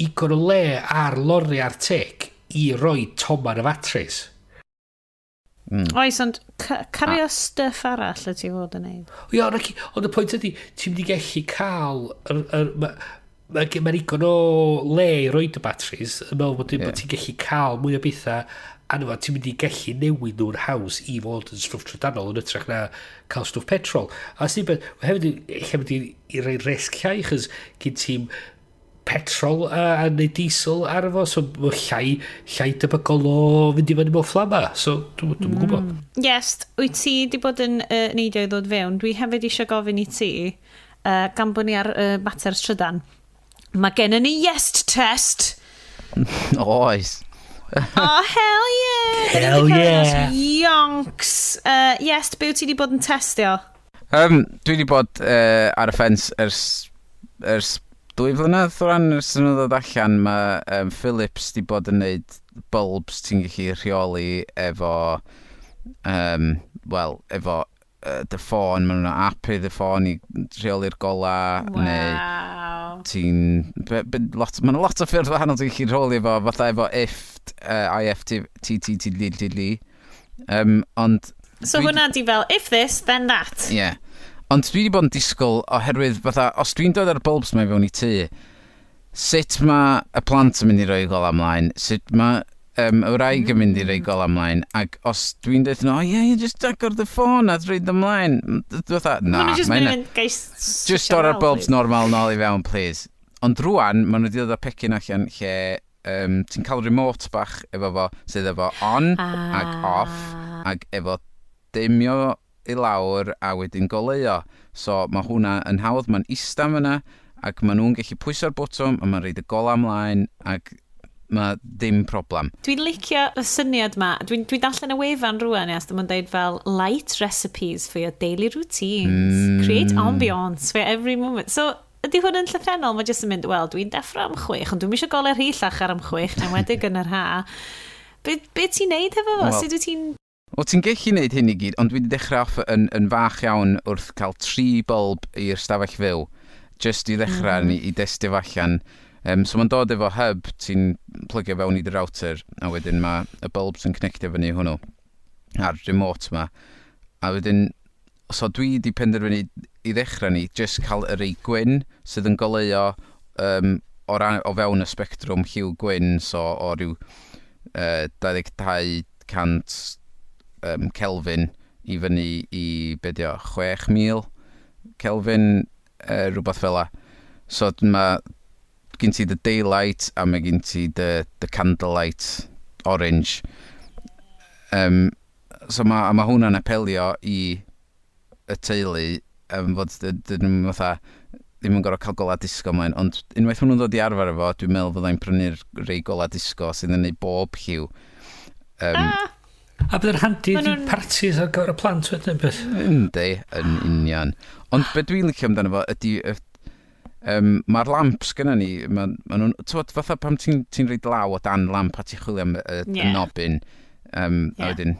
igon o le ar lori Artic i roi toman y fatris.
Oes, ond cario stuff arall y ti fod yn neud.
Ie, ond ond y pwynt ydy, ti'n mynd i gallu cael yr, ma igon o le i roid y batteries, yn meddwl bod ti'n gallu cael mwy o bethau arno fo, ti'n mynd i gallu newid nhw'n haws i fod yn stwff trydanol yn hytrach na cael stwff petrol. A sy'n beth, hefyd, lle mynd i roi risg llai, chos gyn ti'n petrol a neu diesel ar fo, so mae llai debygol o fynd i fyny mewn fflama. So, dwi'n gwybod.
Yes, wyt ti di bod yn neidio i ddod fewn. Dwi hefyd eisiau gofyn i ti, gan bod ni ar mater trydan. Mae gennym ni Yes test.
Oes.
Oh, hell yeah!
Hell yeah.
Yonks. Yes, be wyt ti di bod yn testio?
Dwi wedi bod ar y ffens ers 2 flynedd o ran ers nhw ddod allan. Mae Philips di bod yn neud bulbs ti'n gallu rheoli efo, wel, efo dy ffôn, maen nhw'n app i dy ffôn i rheoli'r gola, neu ti'n... Lot, mae'n lot o ffyrdd wahanol ti'n gallu rheoli fo, fatha efo if, I, F, T, T, T, T, L, T, L. Ond
So hwnna di fel, if this, then that.
Ie. Yeah. Ond dwi wedi bod yn disgwyl oherwydd fatha, os dwi'n dod ar bulbs mae fewn i tŷ, sut mae y plant yn mynd i roi gola ymlaen, sut mae y wraig yn mynd i roi gola ymlaen, ac os dwi'n dweud, "O ie, yeah, just agor dy ffôn a rhoid ymlaen," fatha, na,
Maen nhw just mynd i fynd, "Guys,
just dorri'r bulbs normal nôl i fewn, please." Ond rwan, maen nhw wedi dod â pecyn allan lle ti'n cael remote bach efo fo, sydd efo on ag off, ag efo dimio i lawr a wedyn goleuo. So mae hwnna yn hawdd, mae'n ista fyna, ac maen nhw'n gallu pwyso'r botwm, a mae'n rhoid y gola ymlaen, ac mae dim problem.
Dwi'n licio y syniad ma. Dwi darllen y wefan rwan, yes, mae'n deud fel "light recipes for your daily routines. Create ambience for every moment." So, ydy hwn yn llythrennol? Mae jyst yn mynd, "Wel, dwi'n deffro am 6, ond dwi'n eisiau golau rhy llachar am 6, yn enwedig yn yr ha." Be ti'n neud hefo fo?
Wel,
Sut wyt ti'n
Wel, ti'n gallu neud hyn i gyd, ond dwi wedi dechrau off yn fach iawn wrth cael tri bulb i'r stafell fyw, just i ddechrau i destio fo allan. So mae'n dod efo hub, ti'n plygio fewn i dy router, a wedyn mae y bulbs yn connectio fyny hwnnw a'r remote ma. A wedyn, so dwi wedi penderfynu i ddechrau ni, just cael y rei gwyn sydd yn goleuo o fewn y spectrwm lliw gwyn, so o ryw 2200 Kelvin i fyny i, be di o, 6000 Kelvin, rhywbeth fel la. So mae gen ti the daylight a mae gen ti the candlelight orange. So a ma hwnna'n apelio i y teulu fod dyn nhw'n fatha ddim yn gorfod cael gola disgo ymlaen, ond unwaith maen nhw'n dod i arfer efo, dwi'n meddwl fyddai'n prynu'r rei gola disgo sydd yn neud bob lliw.
Ah,
A bydd yn handi
Ma'
i parties ar gyfer y plant wedyn beth.
Yndi, yn union. Ond be dwi'n licio amdano fo ydy, mae'r lamps gyda ni, ma nhw'n, t'wod, fatha pam ti'n ti rhoid law o dan lamp a ti'n chwilio am y nobyn, a wedyn,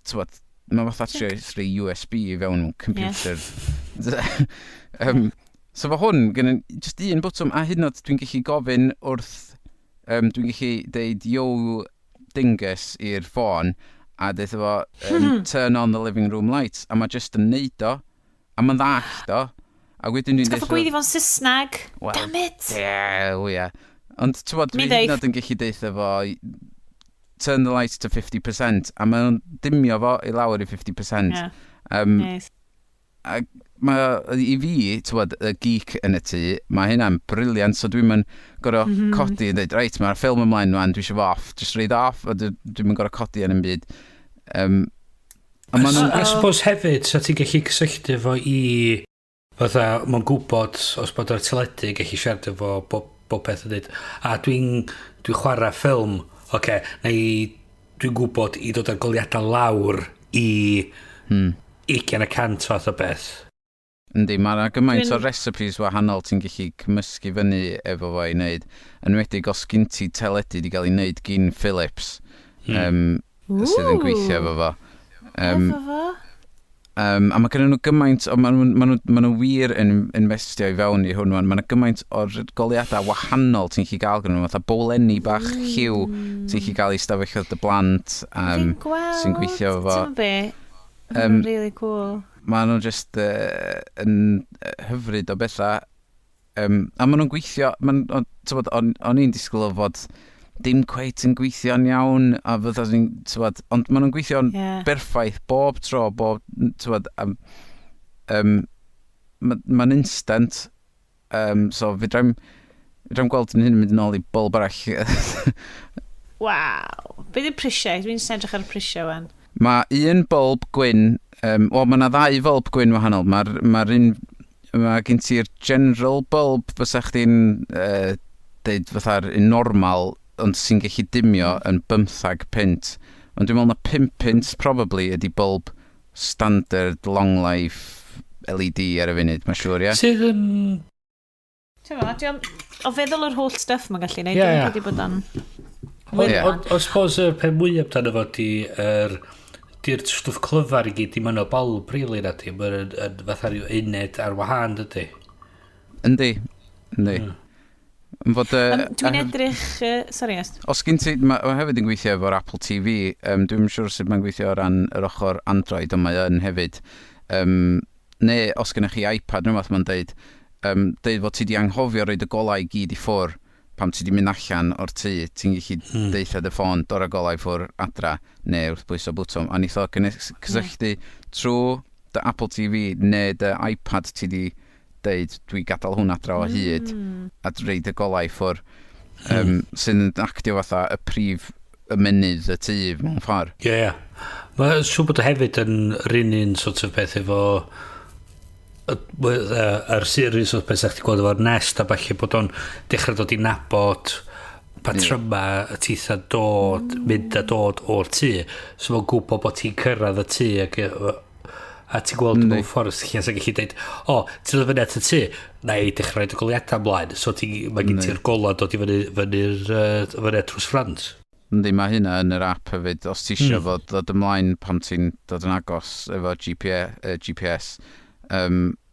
t'wod, mae fatha trio rhoi USB i fewn computer. So fo hwn, gyda just un botwm, a hyd yn oed dwi'n gallu gofyn wrth, dwi'n gallu deud "Yo Dingus" i'r ffôn, a deud fo, "Turn on the living room lights," a mae just yn neud o, a mae'n ddallt o, a wedyn dwi'n
Ti'n goffa gweiddi fo'n Saesneg?
Wel,
Damn it!
Ie, o ie. Ond ti'n bod,
Mi
dwi hyd yn
ddeith.
oed yn gallu deutha fo, "Turn the lights to 50%," a mae'n dimio fo i lawr i 50%.
Nice.
A mae, i fi, ti'n bod, y geek yn y tŷ, mae hynna'n brilliant, so dwi'n mynd gorfod codi yn dweud, "Reit, mae'r ffilm ymlaen rwan, dwi eisiau fo off," just rhoid off, a dwi'n mynd gorfod codi yn ym byd. A ma' nhw'n
I suppose hefyd, sa ti'n gallu cysylltu fo i fatha, mae'n gwybod os bod o'r teledu gallu siarad efo bob peth yn dweud, "A dwi'n dwi chwarae ffilm, oce, okay, neu dwi'n gwybod i dod â'r goliadau lawr i 20% fath o beth."
Yndi, mae yna gymaint o recipes wahanol ti'n gallu cymysgu fyny efo fo i wneud. Yn enwedig os gyn ti teledu di gael ei wneud gyn Philips, sydd yn gweithio efo fo.
Efo fo?
A mae gen nhw gymaint, o, ma nhw wir yn investio i fewn i hwn. Mae yna gymaint o'r goliadau wahanol ti'n gallu gael gen nhw, fatha bowlenni bach lliw ti'n gallu gael i stafelloedd dy blant
Fi'n gweld.
sy'n gweithio efo.
Ti'n be? Really cool.
Maen nhw just yn hyfryd o bethau. A maen nhw'n gweithio, t'bod, o'n i'n disgwyl o fod dim cweit yn gweithio'n iawn, a fydda ni'n, t'bod, ond maen nhw'n gweithio'n berffaith bob tro, bob, t'bod, mae'n instant, so fedrai'm gweld yn hyn yn mynd yn ôl i bulb arall.
Waw. Be di'r prisiau? Dwi'n jyst edrych ar y prisiau wan.
Mae un bulb gwyn, wel, mae yna ddau bulb gwyn wahanol. Mae'r ma un, mae gen ti'r general bulb fysa chdi'n deud fatha'r un normal, ond sy'n gallu dimio yn 15 punt. Ond dwi'n meddwl na 5 punt probably ydy bulb standard long life LED ar y funud, mae'n siŵr, ie?
Sydd yn
Ti'n fawr, o feddwl o'r holl stuff mae'n gallu neud,
Ie,
dwi'n
ie.
credu bod o'n
Ond
Ie.
on, on, suppose y pen mwyaf amdano fo di yr Di'r stwff clyfar i gyd dim yn o bulb, really, na di. Mae'n yn fatha rhyw uned ar wahân, dydy.
Yndi, yndi. Yn fod,
Dwi'n edrych. Sorry, Est.
Os gen ti, ma hefyd yn gweithio efo'r Apple TV, dwi'n siŵr sut mae'n gweithio o ran yr ochr Android, ond mae yn hefyd. Neu os gennych chi iPad, neu rhywbeth mae'n deud, deud fod ti di anghofio roid y golau i gyd i ffwr pam ti di mynd allan o'r tŷ, ti'n gallu deutha dy ffôn, dod â golau i ffwr adra, neu wrth bwyso bwtwm. A neith o cysylltu trwy dy Apple TV neu dy iPad ti di deud, "Dwi gadael hwn adra o hyd," a roid y golau i ffwr. Sy'n actio fatha y prif ymenydd y tŷ mewn ffordd.
Ie, ie. Mae'n siŵr bod o hefyd yn yr un un sort of peth efo yr series o beth sa'ch ti gweld efo'r Nest a falle bod o'n dechrau dod i nabod patryma y titha dod, mynd a dod o'r tŷ. So mae'n gwybod bod ti'n cyrraedd y tŷ ac, a ti'n gweld mewn ffordd lle sy'n gallu deud, "O, ti'n dod fyny at y tŷ, na i dechrau roid y goleuadau ymlaen," so ti, mae gen ti'r golau dod i fyny, fyny at drws ffrant.
Yndi, mae hynna yn yr app hefyd. Os ti isio fod dod ymlaen pan ti'n dod yn agos efo GPS.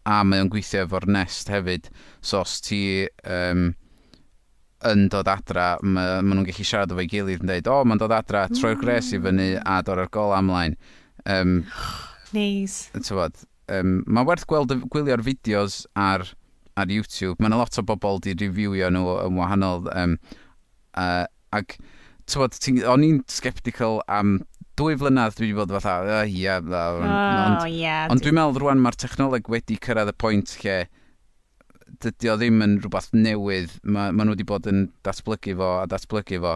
A mae o'n gweithio efo'r Nest hefyd. So os ti yn dod adra, ma nhw'n gallu siarad efo'i gilydd yn dweud, "O, mae'n dod adra, troi'r gres i fyny a dod ar golau ymlaen."
Neis.
T'wod, mae werth gweld, gwylio'r fideos ar YouTube. Mae yna lot o bobl di reviewio nhw yn wahanol. Ac, t'wod, o'n i'n sceptical am 2 flynedd dwi wedi bod fatha, ia, ond,
Oh, ie.
ond dwi'n meddwl rwan mae'r technoleg wedi cyrraedd y pwynt lle dydy o ddim yn rhywbeth newydd. Ma nhw wedi bod yn datblygu fo a datblygu fo.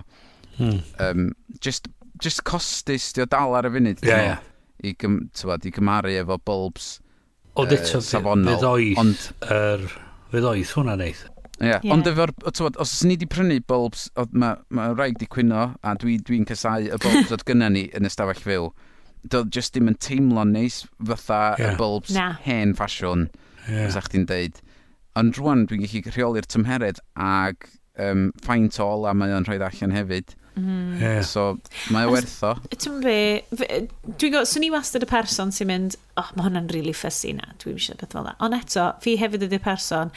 Just costus di o dal ar y funud, dwi'n meddwl, t'wod, i gymharu efo bulbs
Ond eto,
safonol.
fydd oeth,
Ond
fydd oeth hwnna neith.
Ie, yeah. Ond efo'r, t'wod, os ni di prynu bulbs, oedd ma wraig di cwyno, a dwi casau y bulbs oedd gynna ni yn y stafell fyw. Doedd just ddim yn teimlo'n neis fatha y bulbs
Na.
hen ffasiwn, fysa chdi'n deud. Ond rwan dwi'n gallu rheoli'r tymheredd ag faint o ola mae o'n rhoi allan hefyd. So, mae o werth o.
Ti'n be, dwi'n gwybod, swn i wastad y person sy'n mynd, "Oh, mae hwnna'n really fussy na, dwi'n eisiau beth fel 'na." Ond eto, fi hefyd ydy'r person,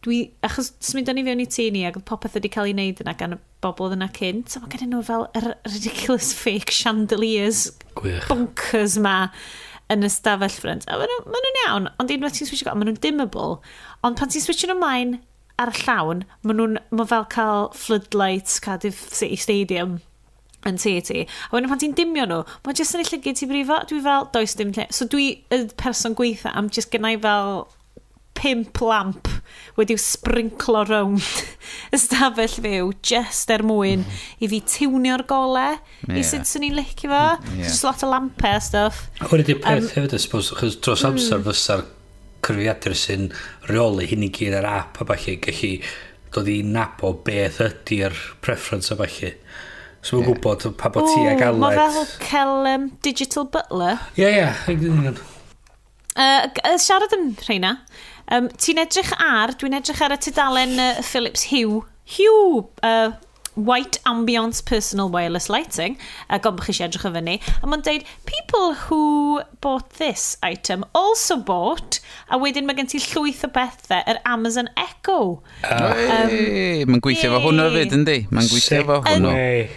dwi, achos symudon ni fewn i tŷ ni ac oedd popeth wedi cael ei wneud yna gan y bobl oedd yna cynt, so mae gen nhw fel yr ridiculous fake chandeliers bonkers ma yn y stafell ffrynt. A maen nhw'n iawn, ond unwaith ti'n switcho, maen nhw'n dimmable. Ond pan ti'n switcho nhw ymlaen ar y llawn, maen nhw'n, mae fel cael floodlights Cardiff City Stadium yn tŷ ti. A wedyn pan ti'n dimio nhw, mae jyst yn ei llygyd ti brifo. Dwi fel, does dim lle. So dwi y person gweitha am jyst gennau fel pump lamp wedi'w sprinklo rownd y stafell fyw just er mwyn i fi tiwnio'r gole i sut swn i'n licio fo. Just lot o lampau a stuff.
Hwn ydy'r peth hefyd, I suppose, achos dros amser fysa'r cyfrifiadur sy'n rheoli hyn i gyd ar app a falle gallu dod i nabo beth ydy'r preference a falle. So mae'n gwybod pa bod ti ag
Mae
Aled.
fel cael digital butler.
Ie, yn union.
Siarad am rheina, ti'n edrych ar, dwi'n edrych ar y tudalen Philips Hue, Hue, White Ambience Personal Wireless Lighting, a gom bod chi eisiau edrych o fyny, a mae'n deud, "People who bought this item also bought," a wedyn mae gen ti llwyth o bethau, yr Amazon Echo.
Hey, mae'n gweithio efo hwnnw hefyd, yndi? Mae'n gweithio efo hwnnw.
Segway.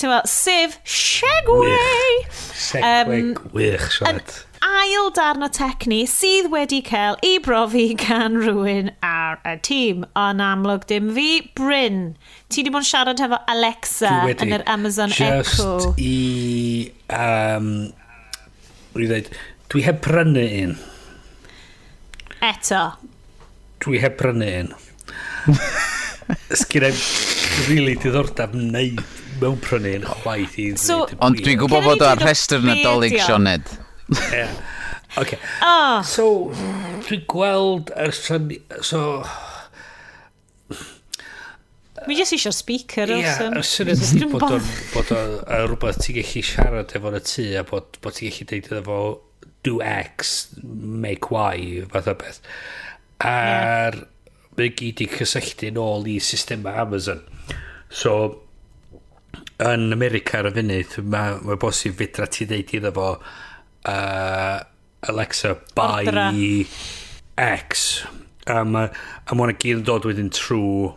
Ti'n fel, sef Segway!
Segway gwych, Sioned.
Ail darn o tech ni sydd wedi cael ei brofi gan rhywun ar y tîm. Ond amlwg dim fi, Bryn. Ti di bod yn siarad hefo Alexa
Dwi wedi.
yn yr Amazon
Just
Echo.
i... I ddweud, dwi heb prynu un.
Eto.
Dwi heb prynu un. Sgyn i'm really diddordeb wneud mewn prynu un chwaith i
So-
ddweud y
Ond
gwir.
dwi'n gwybod
Can I
bod o ar
dweud o
rhestr
be
Nadolig,
ydi o?
Sioned.
Ie. Oce.
Oh,
So, dwi'n gweld So,
mi jyst eisiau speaker.
Ie,
Awesome.
y syniad ydy
Dwi'n
bod o'n rhywbeth ti'n gallu siarad efo'n y tŷ a bod ti'n gallu deud iddo fo "Do X, make Y," fath o beth. A'r mae gyd i cysylltu nôl i systemau Amazon. So, Yn America ar y funud, mae bosib fedra ti ddeud iddo fo, "Alexa, buy
Ordra.
X." A ma hwnna gyd yn dod wedyn trwy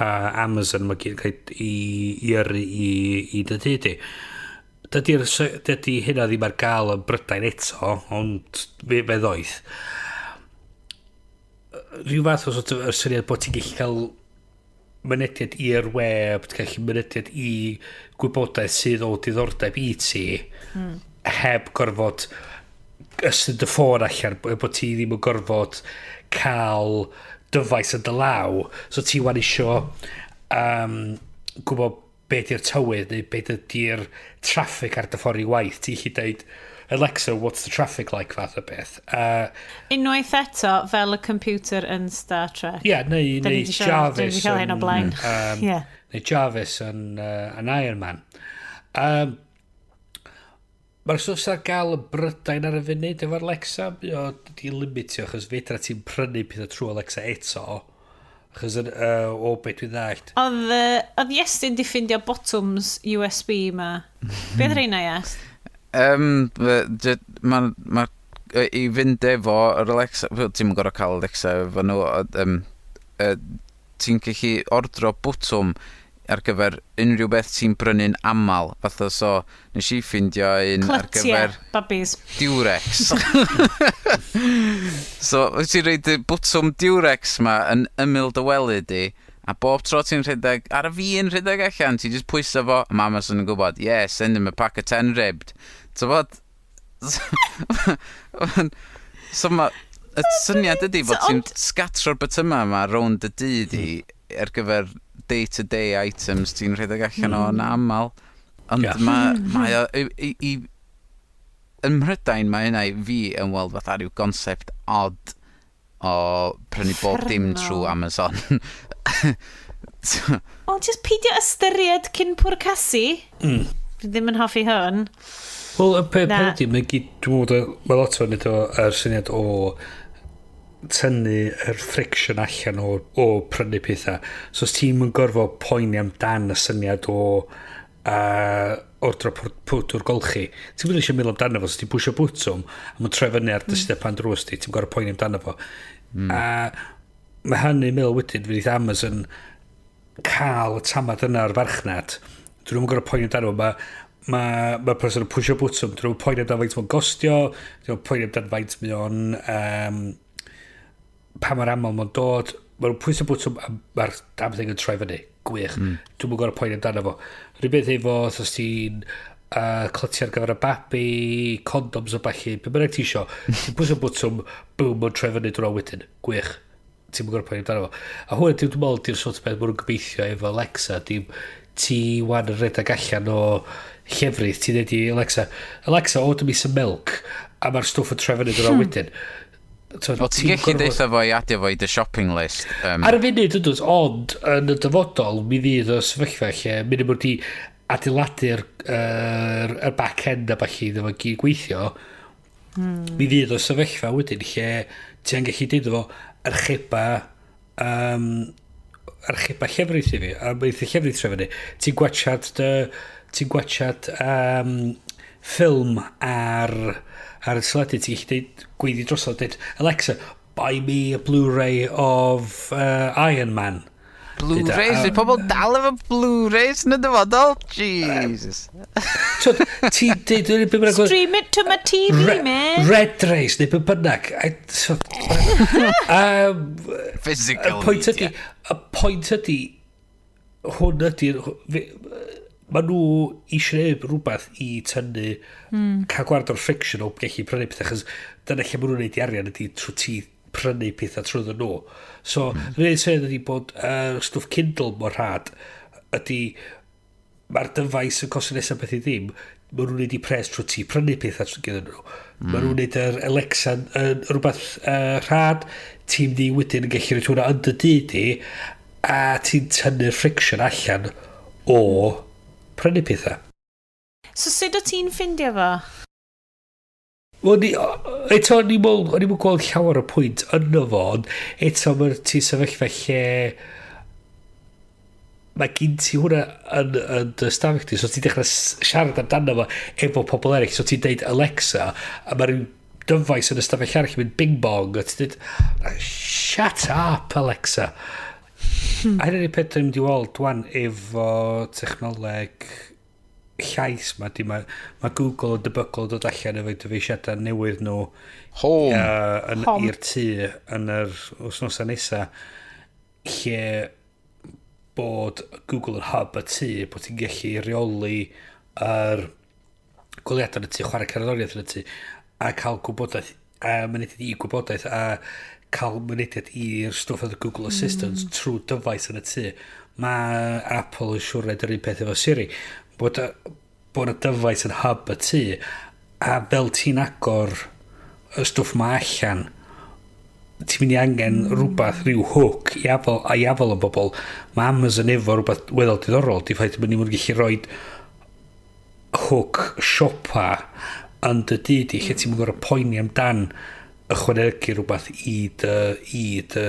Amazon, mae gyd yn cael i yrru i dy dŷ di. Dydy hynna ddim ar gael yn Brydain eto, ond fe ddoeth. Rhyw fath o sort of yr syniad bod ti'n gallu cael mynediad i'r web, ti'n gallu mynediad i gwybodaeth sydd o diddordeb i ti, heb gorfod ystod dy ffôn allan, bod ti ddim yn gorfod cael dyfais yn dy law. So ti wan isio gwybod be di'r tywydd neu be di'r traffic ar dy ffordd i waith. Ti'n gallu deud, "Alexa, what's the traffic like?" fath o beth.
Unwaith eto, fel y computer yn Star Trek.
Yeah, neu,
Da ni
neu
'di
Jarvis
cael hyn o blaen.
Neu Jarvis yn Iron Man. Mae'r stwff sydd ar gael yn Brydain ar y funud efo'r Alexa, mae o di limitio, achos fedra ti'n prynu pethau trwy Alexa eto, achos o beth dwi'n ddallt.
Oedd Iestyn di ffindio botwms USB ma. Beth rheina, Iest?
Ma, i fynd efo yr Alexa, wel, ti'm yn gorfod cael Alexa efo nhw, ti'n gallu ordro bwtwm ar gyfer unrhyw beth ti'n brynu'n amal. Fatha so, nes i ffindio un ar
Clytiau,
gyfer
babis.
Durex. So, wyt ti'n rhoid y bwtwm Durex ma yn ymyl dy wely di, a bob tro ti'n rhedeg, ar y fi'n rhedeg allan, ti'n just pwyso fo, a mae Amazon yn gwybod, "Yeah, send him a pack of 10 ribbed." Ti'n bod? So ma, y syniad ydy bod ti'n sgatro'r bytyma yma rownd y dŷ di ar gyfer day-to-day items ti'n rhedeg allan o yn aml. Ond mae o, yn Mhrydain mae hynna i fi yn weld fatha rhyw concept odd o prynu bob dim
Uffernol.
trwy Amazon.
O, just peidio ystyried cyn pwrcasu. Dwi ddim yn hoffi hwn.
Wel, y
Na.
peth ydy, mae gyd, dwi'n meddwl, mae lot o'n neud o yr syniad o tynnu yr friction allan o prynu pethau. So, os ti'n yn gorfod poeni amdan y syniad o ordro powdwr golchi, ti'n mynd eisiau meddwl amdano fo, so ti'n pwysio bwtwm, a mae'n troi fyny ar dy stepan drws di, ti'n gorfod poeni amdano fo. A mae hynny'n meddwl wedyn, fydd Amazon cael y tamad yna ar farchnad, dyn nhw'n gorfod poeni amdano fo. Mae person yn pwysio bwtwm, dyn nhw'n poeni amdano faint mae'n gostio, dyn nhw'n poeni amdano faint mae o'n, pa mor aml mae'n dod, mae nhw'n pwysio bwtwm a mae'r damn thing yn troi fyny. Gwych. Dwi'm yn gorfod poeni amdano fo. Rhywbeth efo, os ti'n clytiau ar gyfer y babi, condoms o ballu, be bynnag ti isio, ti'n pwysio bwtwm, boom, mae'n troi fyny drwy wedyn. Gwych. Ti'n gorfod poeni amdano fo. A hwnna, dwi'n meddwl, di'r sort o beth maen nhw'n gobeithio efo Alexa, dim ti wan yn rhedeg allan o llefrith, ti'n dweud i Alexa, "Alexa, order me some milk," a mae'r stwff yn troi fyny drwy wedyn. So,
O, ti'n gallu deutha fo i adio fo i dy shopping list.
Ar y funud ydwys, ond yn y dyfodol, mi fydd o sefyllfa lle mynd i bod i adeiladu'r yr back-end a ballu iddo fo gyd gweithio, mi fydd o sefyllfa wedyn lle ti'n gallu deud fo archeba llefrith i fi, a mae eitha llefrith troi fyny. Ti'n gwachad ffilm ar y teledu, ti'n gallu deud, gweiddi drosodd, deud, "Alexa, buy me a Blu-ray of Iron Man."
Blu-rays? Fydd pobl dal efo Blu-rays yn y dyfodol? Jesus.
So, ti'n deud, be bynnag
Stream it to my TV, man.
Red Race, neu be bynnag. So,
Physical
y pwynt ydy,
media.
y pwynt ydy, hwn ydy, mae nhw eisiau gwneud rhywbeth i tynnu, cael gwared o'r friction o gallu prynu pethau, achos dyna lle maen nhw'n gwneud i arian ydy trwy ti prynu pethau trwy nhw. So, mm. Syniad ydy bod stwff Kindle mor rhad ydy mae'r dyfais yn costio nesaf beth i ddim, maen nhw'n neud i pres trwy ti prynu pethau trwy gyda nhw. Mm. Maen nhw'n neud yr Alexa yn rhywbeth rhad, ti'n mynd i wedyn yn gallu rhoi hwnna yn dy dŷ di, a ti'n tynnu'r friction allan o prynu pethau.
So sut o ti'n ffindio fo?
Wel, eto, o'n i'n gweld llawer o pwynt yno fo, ond eto mae'r ti sefyllfa lle Mae gen ti hwnna yn dy stafell di, so ti'n dechrau siarad amdano fo efo pobl eraill, so ti'n deud "Alexa", a mae rhyw dyfais yn y stafell arall yn mynd "bing bong", a ti'n deud, "Shut up, Alexa." A hynny'n un peth dwi'n mynd i weld dwan efo technoleg llais ma, di ma Google yn debygol o dod allan efo dyfeisiadau newydd nhw
Home.
Yn,
Home.
i'r tŷ yn yr wythnosau nesa, lle bod Google yn hub y tŷ, bod ti'n gallu reoli yr goleuadau yn y tŷ, chwarae cerddoriaeth yn y tŷ, a cael gwybodaeth, a mynediad i gwybodaeth, a cael mynediad i'r stwff oedd Google Assistant trwy dyfais yn y tŷ. Mae Apple yn siŵr wneud yr un peth efo Siri. Bod y dyfais yn hub y tŷ, a fel ti'n agor y stwff ma allan, ti'n mynd i angen rhywbeth, rhyw hook i afel yn bobl. Mae Amazon efo rhywbeth weddol diddorol, di ffaith bod ni'n mynd gallu rhoi hook siopa yn dy dŷ di, lle ti'n mynd gorfod poeni amdan ychwanegu rhywbeth i dy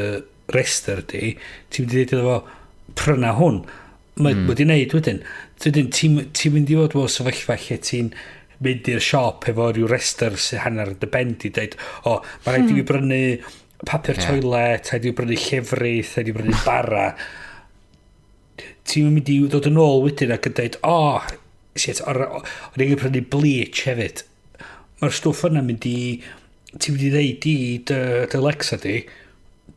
rester di. Ti'n mynd i ddweud iddo fo, "Pryna hwn." Mae wedi wneud wedyn. Wedyn, ti mynd i fod mewn sefyllfa lle ti'n mynd i'r siop efo rhyw rester sy'n hanner dy ben di, dweud, "O, mae rhaid i fi brynu papur toilet, rhaid i fi brynu llefrith, rhaid i fi brynu bara." Ti'n mynd i ddod yn ôl wedyn ac yn dweud, "O, oh, shit, o'n i'n prynu bleach hefyd." Mae'r stwff yna mynd i... Ti'n mynd i ddeud i dy Alexa di,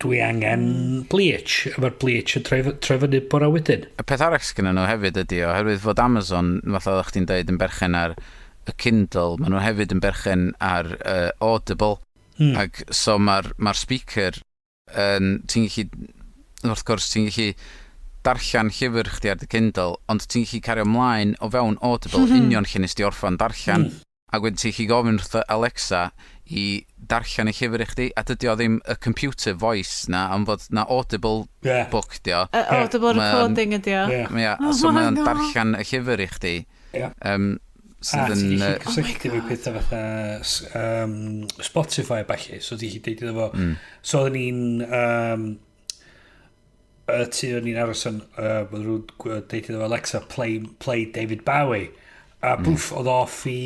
"Dwi angen bleach," a mae'r bleach yn troi fyny bora wedyn.
Y peth arall sgynnon nhw hefyd ydy, oherwydd fod Amazon, fatha oeddech chdi'n deud, yn berchen ar y Kindle, maen nhw hefyd yn berchen ar Audible. Ac so mae'r ma speaker, yn, ti'n gallu, wrth gwrs, ti'n gallu darllen llyfr chdi ar dy Kindle, ond ti'n gallu cario ymlaen o fewn Audible union lle nes di orffan darllen. Ac wedyn ti'n gallu gofyn wrth Alexa i darllen y llyfr i chdi, a dydy o ddim y computer voice na, ond fod na Audible book di o.
Audible recording ydi o.
Yeah,
Oh
so
my
mae'n
God.
darllen y llyfr i chdi.
A
Sydd
ti'n
yn
gallu cysylltu efo pethau fatha Spotify a ballu, so ti'n gallu deud iddo fo. So oedden ni'n y tŷ o'n ni'n aros yn, bod nhw'n deud iddo fo, "Alexa, play David Bowie." A bwff, oedd off i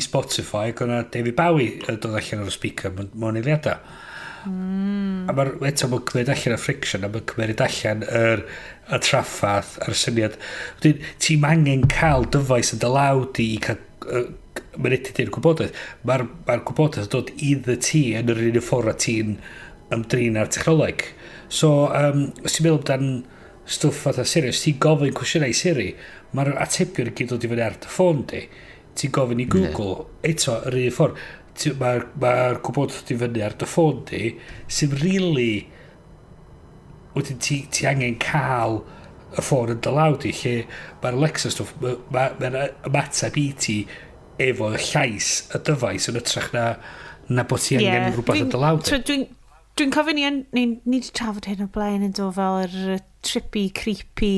Spotify, ac o'na David Bowie yn dod allan o'r speaker mewn eiliadau. A mae'r, eto, mae'n cymryd allan y friction, a mae'n cymryd allan y traffath a'r syniad. Wedyn, ti'n angen cael dyfais yn dy law di i cael mynediad i'r gwybodaeth. Mae'r gwybodaeth yn dod i dy ti yn yr un ffordd a ti'n ymdrin â'r technoleg. So, os ti'n meddwl amdan stwff fatha Siri, os ti'n gofyn cwestiynau i Siri, mae'r atebion i gyd dod i fyny ar dy ffôn di. Ti'n gofyn i Google, eto, yr un ffordd. Mae'r ma gwybodaeth i fyny ar dy ffôn di, sy'n really... Wedyn ti angen cael y ffôn yn dy law di, lle mae'r Alexa stwff, mae'n ma ymateb i ti efo llais y dyfais yn ytrach na bod ti angen rhywbeth yn dy law di.
Dwi'n cofio ni wedi trafod hyn o blaen yn dod fel yr trippy, creepy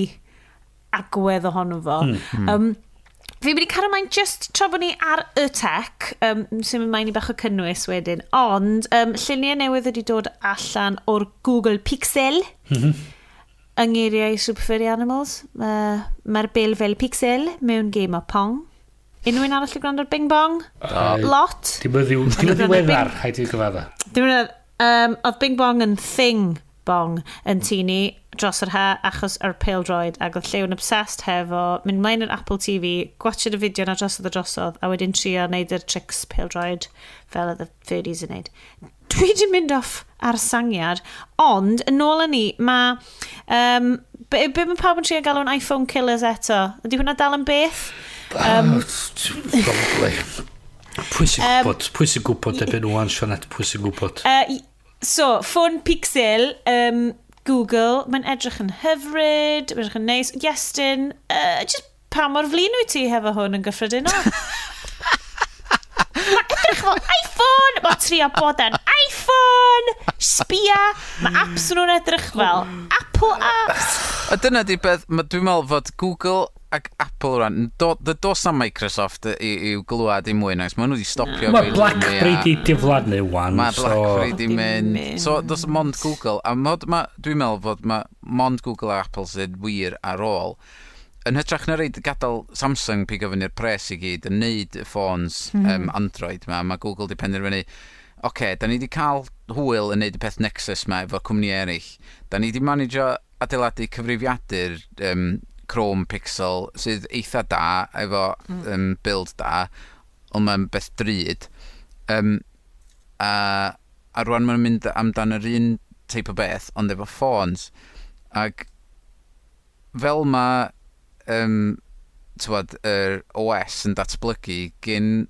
agwedd ohono fo. Fi'n mynd i cario mlaen just tra bod ni ar y tech, sy'n mynd mlaen i bach o cynnwys wedyn, ond lluniau newydd wedi dod allan o'r Google Pixel, yng ngeiriau Super Furry Animals. Mae'r bil fel Pixel mewn game o Pong. Unrhyw un arall i gwrando ar Bing Bong? Lot?
Dim yn ddiweddar, rhaid i gyfadda.
Dim yn, oedd Bing Bong yn thing bong yn tŷ ni dros yr ha achos yr pêl-droed, ac oedd Llew yn obsessed hefo mynd mlaen yr Apple TV, gwatchad y fideo na drosodd a drosodd, a wedyn trio wneud yr tricks pêl-droed fel oedd y furries yn neud. Dwi wedi mynd off ar sangiad, ond yn ôl â ni, mae... be mae pawb yn trio galw'n iPhone killers eto? Ydy hwnna dal yn beth?
Probably. Pwy sy'n gwybod? Pwy sy'n gwybod ebyn nhw, Sioned? Pwy sy'n gwybod?
So, ffôn Pixel, Google, mae'n edrych yn hyfryd, mae'n edrych yn neis. Iestyn, just pa mor flin wyt ti hefo hwn yn gyffredinol? Mae'n edrych fel iPhone! Mae'n trio bod yn iPhone! Sbia! Mae apps nhw'n edrych fel Apple apps!
A dyna di beth, dwi'n meddwl fod Google ac Apple rwan, does na Microsoft i'w glwad i mwy nag, maen nhw wedi stopio.
Mae BlackBerry di diflannu wan.
Mae BlackBerry di mynd. So, does mond Google. A mod, dwi'n meddwl fod ma mond Google a Apple sydd wir ar ôl. Yn hytrach na reid gadael Samsung pigo fyny'r pres i gyd yn neud y ffôns Android ma, mae Google di penderfynu, oce, okay, da ni wedi cael hwyl yn neud y peth Nexus ma efo cwmni eraill. Da ni wedi managio adeiladu cyfrifiadur Chrome Pixel sydd eitha da efo build da, ond mae'n beth drud. A rwan mae'n mynd amdan yr un teip o beth, ond efo ffôns. Ac fel mae tywod, yr OS yn datblygu gyn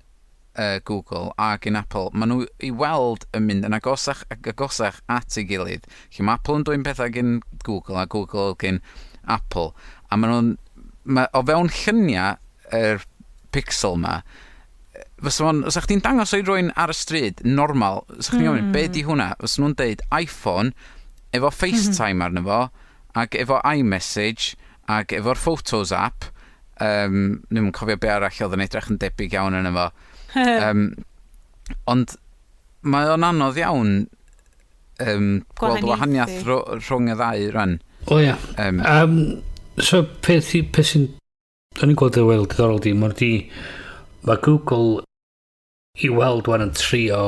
Google a gyn Apple, maen nhw i weld yn mynd yn agosach ac agosach at ei gilydd. Lle mae Apple yn dwyn pethau gyn Google a Google gyn Apple. A maen nhw'n... o fewn lluniau yr Pixel ma, fysa chdi'n dangos o'i rywun ar y stryd, normal, fysa chdi'n gofyn, "Be di hwnna?" Fysa nhw'n deud iPhone, efo FaceTime arno fo, ac efo iMessage, ac efo'r Photos app, ddim yn cofio be arall oedd yn edrych yn debyg iawn yno fo. Ond mae o'n anodd iawn gweld wahaniaeth rhwng y ddau rhan.
O ia. So peth sy'n... O'n i'n gweld y weld diddorol di, mae Google i weld wan yn trio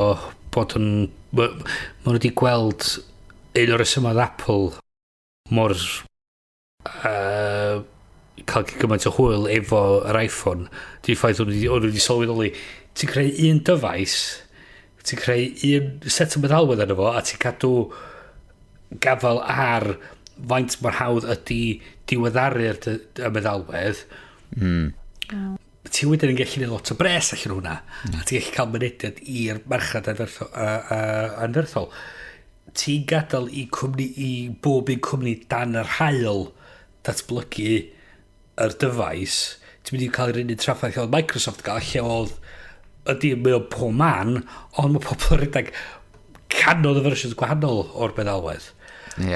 bod yn... Ma nhw wedi gweld un o'r rhesymau Apple mor cael gymaint o hwyl efo yr iPhone. Di'r ffaith o'n nhw wedi sylweddoli, ti'n creu un dyfais, ti'n creu un set o meddalwedd arno fo, a ti'n cadw gafel ar faint mor hawdd ydy diweddaru'r y meddalwedd. Ti wedyn yn gallu gwneud lot o bres allan hwnna. A ti'n gallu cael mynediad i'r marchnad anferthol. Anferthol. Ti'n gadael i cwmni, i bob un cwmni dan yr haul datblygu yr dyfais. Ti'n mynd i cael yr un trafferth oedd Microsoft gael, lle oedd ydy mae o pob man, ond mae pobl yn rhedeg canoedd o fersiwn gwahanol o'r meddalwedd.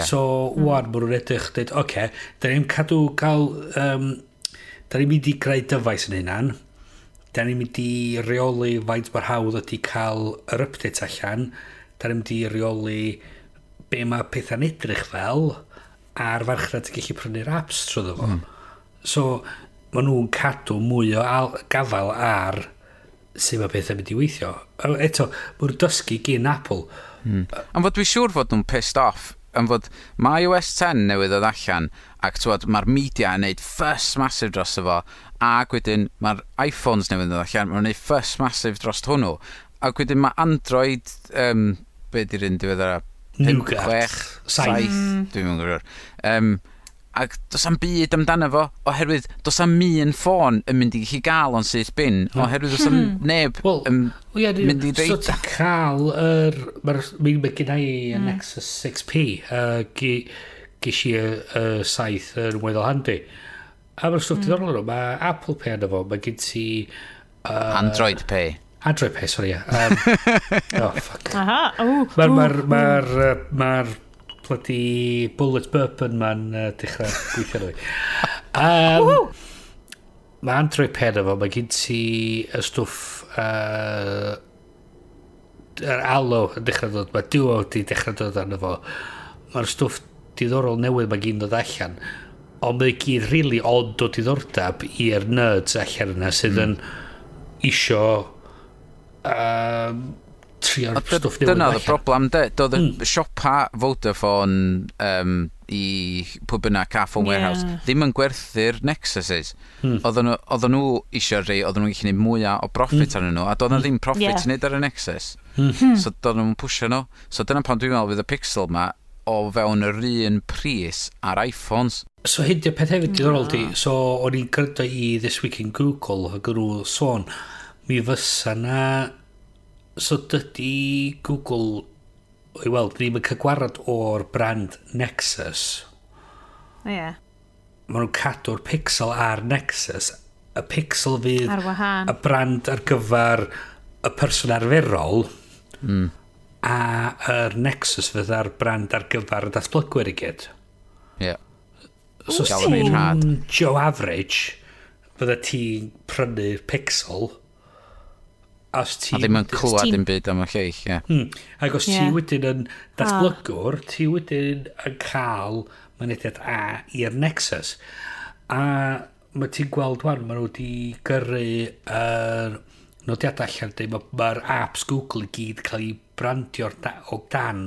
So, wan, maen nhw'n edrych, dweud, oce, okay, da ni'n cadw gael, da ni'n mynd i greu dyfais yn hynna'n, da ni'n mynd i reoli faint mor hawdd ydy cael yr update allan, da ni'n mynd i reoli be mae pethau'n edrych fel, a'r farchnad ti'n gallu prynu'r apps trwy fo. So, maen nhw'n cadw mwy o gafael ar sut mae pethau'n mynd i weithio. A eto, maen nhw'n dysgu gyn Apple.
Am fod dwi'n siŵr fod nhw'n pissed off am fod mae iOS 10 newydd ddod allan ac t'wod, mae'r media yn neud fuss massive dros fo, ac wedyn mae'r iPhones newydd ddod allan, maen nhw'n neud fuss massive dros hwnnw, ac wedyn mae Android, be di'r un diweddara?
Nougat.
6,
7.
7, dwi'n mynd gwybod. Ac does am byd amdano fo, oherwydd does am un ffôn yn mynd i gallu gael o'n syth bin, oherwydd does am neb
Wel,
yn
o ie,
mynd i
so
reid.
ti'n cael yr... Mae'r mae gen i y Nexus 6P. Ges i y 7 yn weddol handi. A mae'r stwff diddorol nhw. Mae Apple Pay arno fo. Mae gen ti
Android Pay.
Android Pay, sorry. Ie. Oh, fuck.
Aha, o.
Mae'r ma bloody Bulleit Bourbon ma'n dechrau gweithio nhw. Mae Android Pay arno fo. Mae gen ti y stwff yr Allo yn dechrau dod, mae Duo di dechrau dod arno fo. Mae'r stwff diddorol newydd mae gyd yn dod allan. Ond mae gyd really ond o diddordeb i'r nerds allan yna sydd yn isio trio'r stwff newydd
Dyna oedd y
allan.
broblem, de. Doedd y siopa Vodafone i pwy bynnag Carphone Warehouse ddim yn gwerthu'r Nexuses. Oedden nhw eisiau rei, oedden nhw'n gallu gwneud mwyaf o profit arnyn nhw, a doedd 'na ddim profit i wneud ar y Nexus. So doedden nhw'n pwysio nhw. So dyna pan dwi'n meddwl fydd y Pixel ma o fewn yr un pris ar iPhones.
So hyn di'r peth hefyd diddorol di. So o'n i'n gwrando i This Week in Google ac o'n nhw sôn mi fysa na, so dydy Google i weld ddim yn cael gwarad o'r brand Nexus. Maen nhw'n cadw'r Pixel a'r Nexus. Y Pixel fydd
Ar wahân.
y brand ar gyfer y person arferol a yr Nexus fydd ar brand ar gyfer y datblygwyr i gyd.
Ie. Yeah.
So
Gael yr un rhad.
Joe Average fydda ti'n prynu Pixel, os ti
A ddim yn clywed dim byd am y lleill, ie.
Ac os ti wedyn yn datblygwr, ti wedyn yn cael mynediad A i'r Nexus. A mae ti'n gweld wan, maen nhw wedi gyrru yr nodiadau allan, dweud mae'r apps Google i gyd cael ei brandio o dan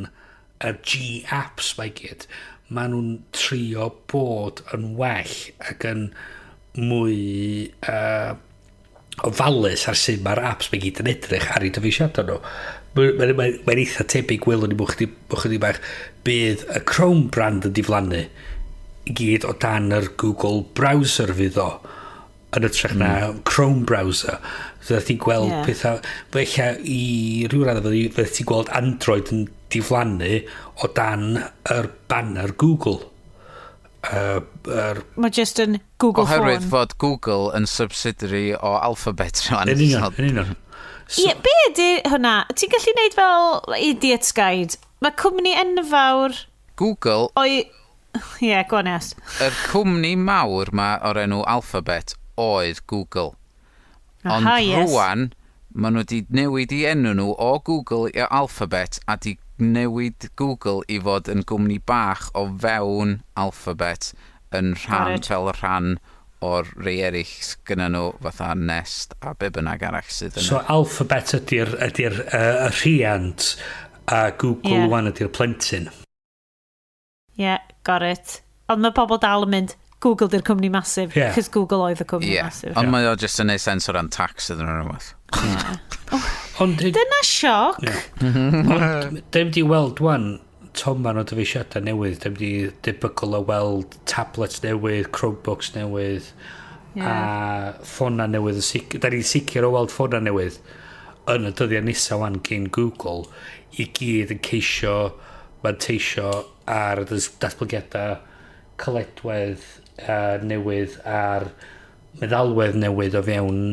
y G-apps mae gyd. Maen nhw'n trio bod yn well ac yn mwy ofalus ar sut mae'r apps mae gyd yn edrych ar eu dyfeisiadau nhw. Mae'n ma eitha tebyg welwn ni mwch chydig bach bydd y Chrome brand yn diflannu i gyd o dan yr Google browser fydd o yn ytrach na Chrome browser. Fydda ti'n gweld pethau, felly i ryw raddau fydda ti'n gweld Android yn diflannu o dan yr banner Google.
Mae just yn Google
Oherwydd
phone.
Fod Google yn subsidiary o Alphabet rwan.
Yn union, yn union.
Ie, yeah, be ydy hwnna? Ti'n gallu neud fel Idiot's Guide? Mae cwmni enfawr
Google,
o'i... Ie, yeah, go on, yes.
Yr cwmni mawr ma o'r enw Alphabet oedd Google. Ond
Aha, yes.
rwan, maen nhw wedi newid i enw nhw o Google i Alphabet a di newid Google i fod yn gwmni bach o fewn Alphabet yn rhan,
Got it.
fel rhan o'r rei eraill sgynna nhw fatha Nest a be bynnag arall sydd yn.
So Alphabet ydy'r ydy y rhiant a Google wan ydy'r plentyn.
Yeah, got it. Ond mae pobl dal yn mynd, "Google di'r cwmni massive," cos Google oedd y cwmni massive.
Ond mae o jyst yn neud sens o ran tax iddyn nhw rhywbeth.
Ond
Dyna sioc.
Ond dim di weld wan toman o dyfeisiadau newydd, dim di debygol o weld tablets newydd, Chromebooks newydd, a ffona newydd. Da ni'n sicr o weld ffona newydd yn y dyddiau nesaf wan gen Google i gyd yn ceisio manteisio ar y datblygiadau caledwedd newydd a'r meddalwedd newydd o fewn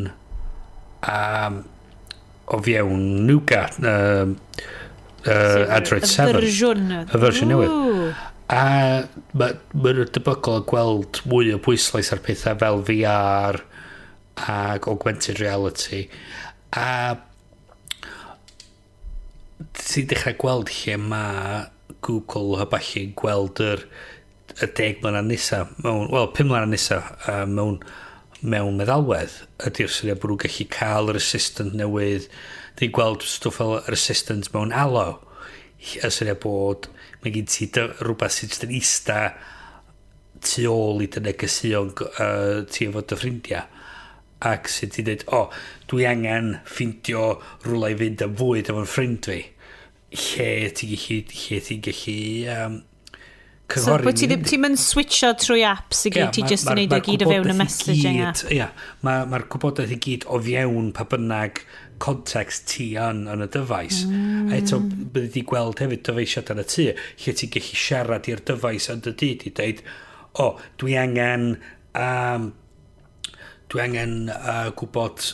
Nougat, Android
Y
7.
fersiwn.
Y fersiwn newydd.
Ww.
A mae ma nhw'n debygol o gweld mwy o bwyslais ar pethau fel VR ag augmented reality. A ti'n dechrau gweld lle mae Google a ballu yn gweld y 10 mlynedd nesaf, mewn, wel, 5 mlynedd nesaf mewn meddalwedd ydy'r syniad bod nhw'n gallu cael yr assistant newydd. Ti'n gweld stwff fel yr assistant mewn Allo, y syniad bod mae gen ti rhywbeth sydd jyst yn ista tu ôl i dy negeseuon ti efo dy ffrindiau ac sydd ti'n dweud, "O, dwi angen ffindio rhywle i fynd am fwyd efo'n ffrind fi," lle ti'n gallu
So,
cynghori
bod ti
ni
ddim,
fynd i.
ti'n mynd switcho trwy apps i gyd, ti just yn neud o gyd o fewn y messaging app.
Ia, mae'r ma gwybodaeth i gyd o fewn pa bynnag context ti yn y dyfais. A eto, byddi di gweld hefyd dyfeisiad yn y tŷ, lle ti'n gallu siarad i'r dyfais yn dy dŷ di dweud, "O, dwi angen gwybod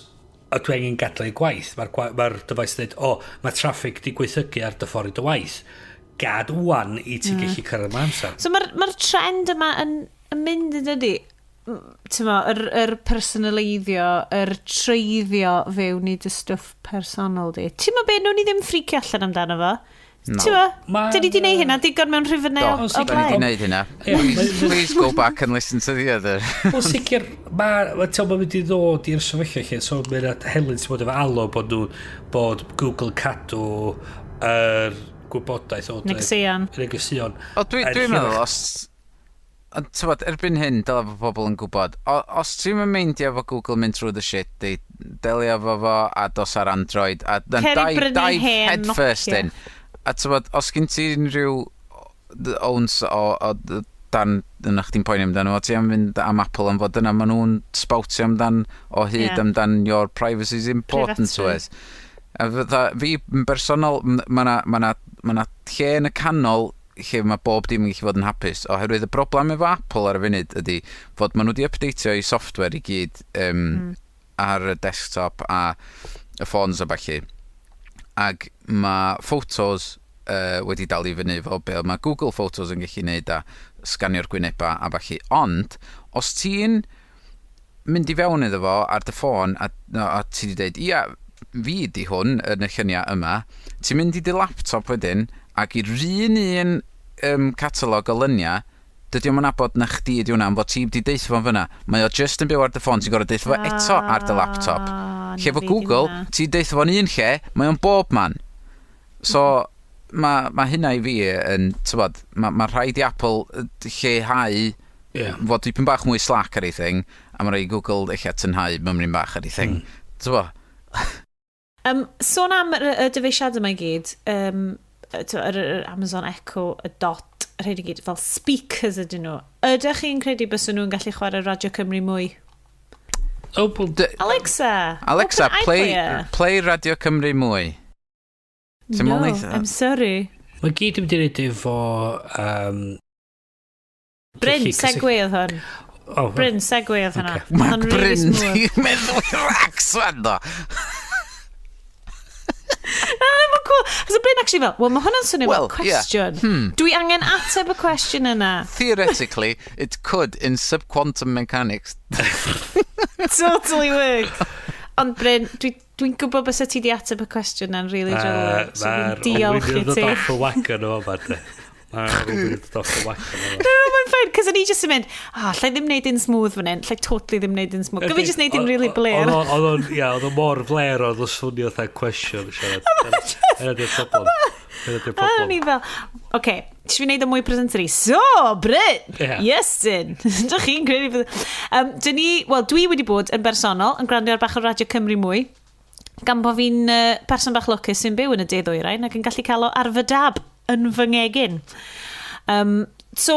a dwi angen gadael i gwaith." Mae'r ma dyfais yn dweud, "O, mae traffic di gwaethygu ar dy ffordd i dy waith. Gad wan i ti gallu cyrraedd mewn amser."
So mae'r ma trend yma yn mynd yn dydi? Ti'n mo, yr personaleiddio, yr treiddio fewn i dy stwff personol di. Ti'n mo be, nhw'n ni ddim ffricio allan amdano fo?
No.
Ti'n mo, dyn ni di neud hynna digon mewn rhifynnau
Do,
o
da ni di
blaen.
wneud hynna.
Ie,
Please, please go back and listen to the other.
Wel, sicr, mae ma, mynd i ddod i'r sefyllfa lle, so mae'n Helen sy'n bod efo Allo bod nhw, bod Google cadw yr gwybodaeth o
Negeseuon.
Negeseuon.
O,
Yn
dwi'n meddwl,
hirach.
os... Ond, t'wbod, erbyn hyn, dyle fod pobl yn gwybod, os ti'n mynd meindio efo Google mynd trwy the shit, di, delio efo fo a dos ar Android, a then
Cer i
dive,
brynu
dive
hen
head first
Nokia.
in. A t'wbod, os gen ti unrhyw owns o dan yna chdi'n poeni amdano fo, ti am fynd am Apple am fod yna, maen nhw'n spoutio amdan o hyd amdan "your privacy is important to
Preifatrwydd.
us." A fydda, fi yn bersonol, mae 'na ma 'na, ma 'na lle yn y canol lle mae bob dim yn gallu fod yn hapus, oherwydd y broblem efo Apple ar y funud ydy fod maen nhw wedi updateio i software i gyd ar y desktop a y ffôns a ballu. Ac mae Photos wedi dal i fyny efo be mae Google Photos yn gallu neud a sganio'r gwyneba a ballu. Ond, os ti'n mynd i fewn iddo fo ar dy ffôn a ti 'di deud, ia, fi di hwn yn y lluniau yma. Ti'n mynd i dy laptop wedyn, ac i'r un catalog o luniau, dydy o'm yn nabod na chdi ydi hwnna, am fod ti wedi deutha fo'n fyna. Mae o just yn byw ar dy ffôn, ti'n gorfod deutha fo eto ar dy laptop.
Ah,
Lle
na
fo
fi 'di
Google,
hwnna.
ti'n deutha fo'n un lle, mae o'n bob man. So, mae hynna i fi yn, tybod, ma rhaid i Apple lleihau fod dipyn bach mwy slack ar ei thing, a mae rhaid i Google eich tynhau mymryn bach ar ei thing. Tybod?
Sôn am y dyfeisiadau yma i gyd, yr Amazon Echo, y Dot, y rhaid i gyd, fel speakers ydyn nhw. Ydych chi'n credu bys nhw'n gallu chwarae Radio Cymru mwy?
Oh, well,
Alexa!
Alexa,
open
play,
iPlayer.
play Radio Cymru mwy. Ti'n
No,
meddwl neith-
I'm sorry.
Mae gyd yn mynd i wneud efo
Bryn,
gallu
segue oedd hwn.
Oh,
Bryn, segue oedd hwnna.
Ocê.
Mae
Oedd o'n really
Bryn
smooth.
di meddwl i'r accent o.
Na, mae'n cool. Achos y Bryn actually fel, well, mae hwnna'n swnio
Well,
fel
yeah.
cwestiwn. Dwi angen ateb y cwestiwn yna.
Theoretically, it could in subquantum mechanics.
Totally work. Ond Bryn, dwi gwybod bys ti di ateb y cwestiwn yna'n really drylwyr. So dwi'n diolch i
Mae'r
ti.
off y wagon o fama, de. Mae'r olwyn yn dod off y wagon o fama.
No, no, mae'n fine, cos o'n i just yn mynd, ah, llai ddim neud un smooth fan hyn, llai totally ddim neud un smooth. Gyfi just neud un really blêr.
Oedd o'n, ia, oedd o'n mor fler, oedd o'n swnio fatha cwestiwn siarad. Yna di'r problem. Yna di'r
A o'n i
problem.
fel, oce, okay, fi wneud o mwy presentory. So, Bryn,
Ie.
Iestyn, dych chi'n credu... Dyn ni, wel, dwi wedi bod yn bersonol yn gwrando ar bach o Radio Cymru mwy, gan bod fi'n person bach lwcus sy'n byw yn y de ddwyrain ac yn gallu cael o ar fy dab yn fy ngegin. So,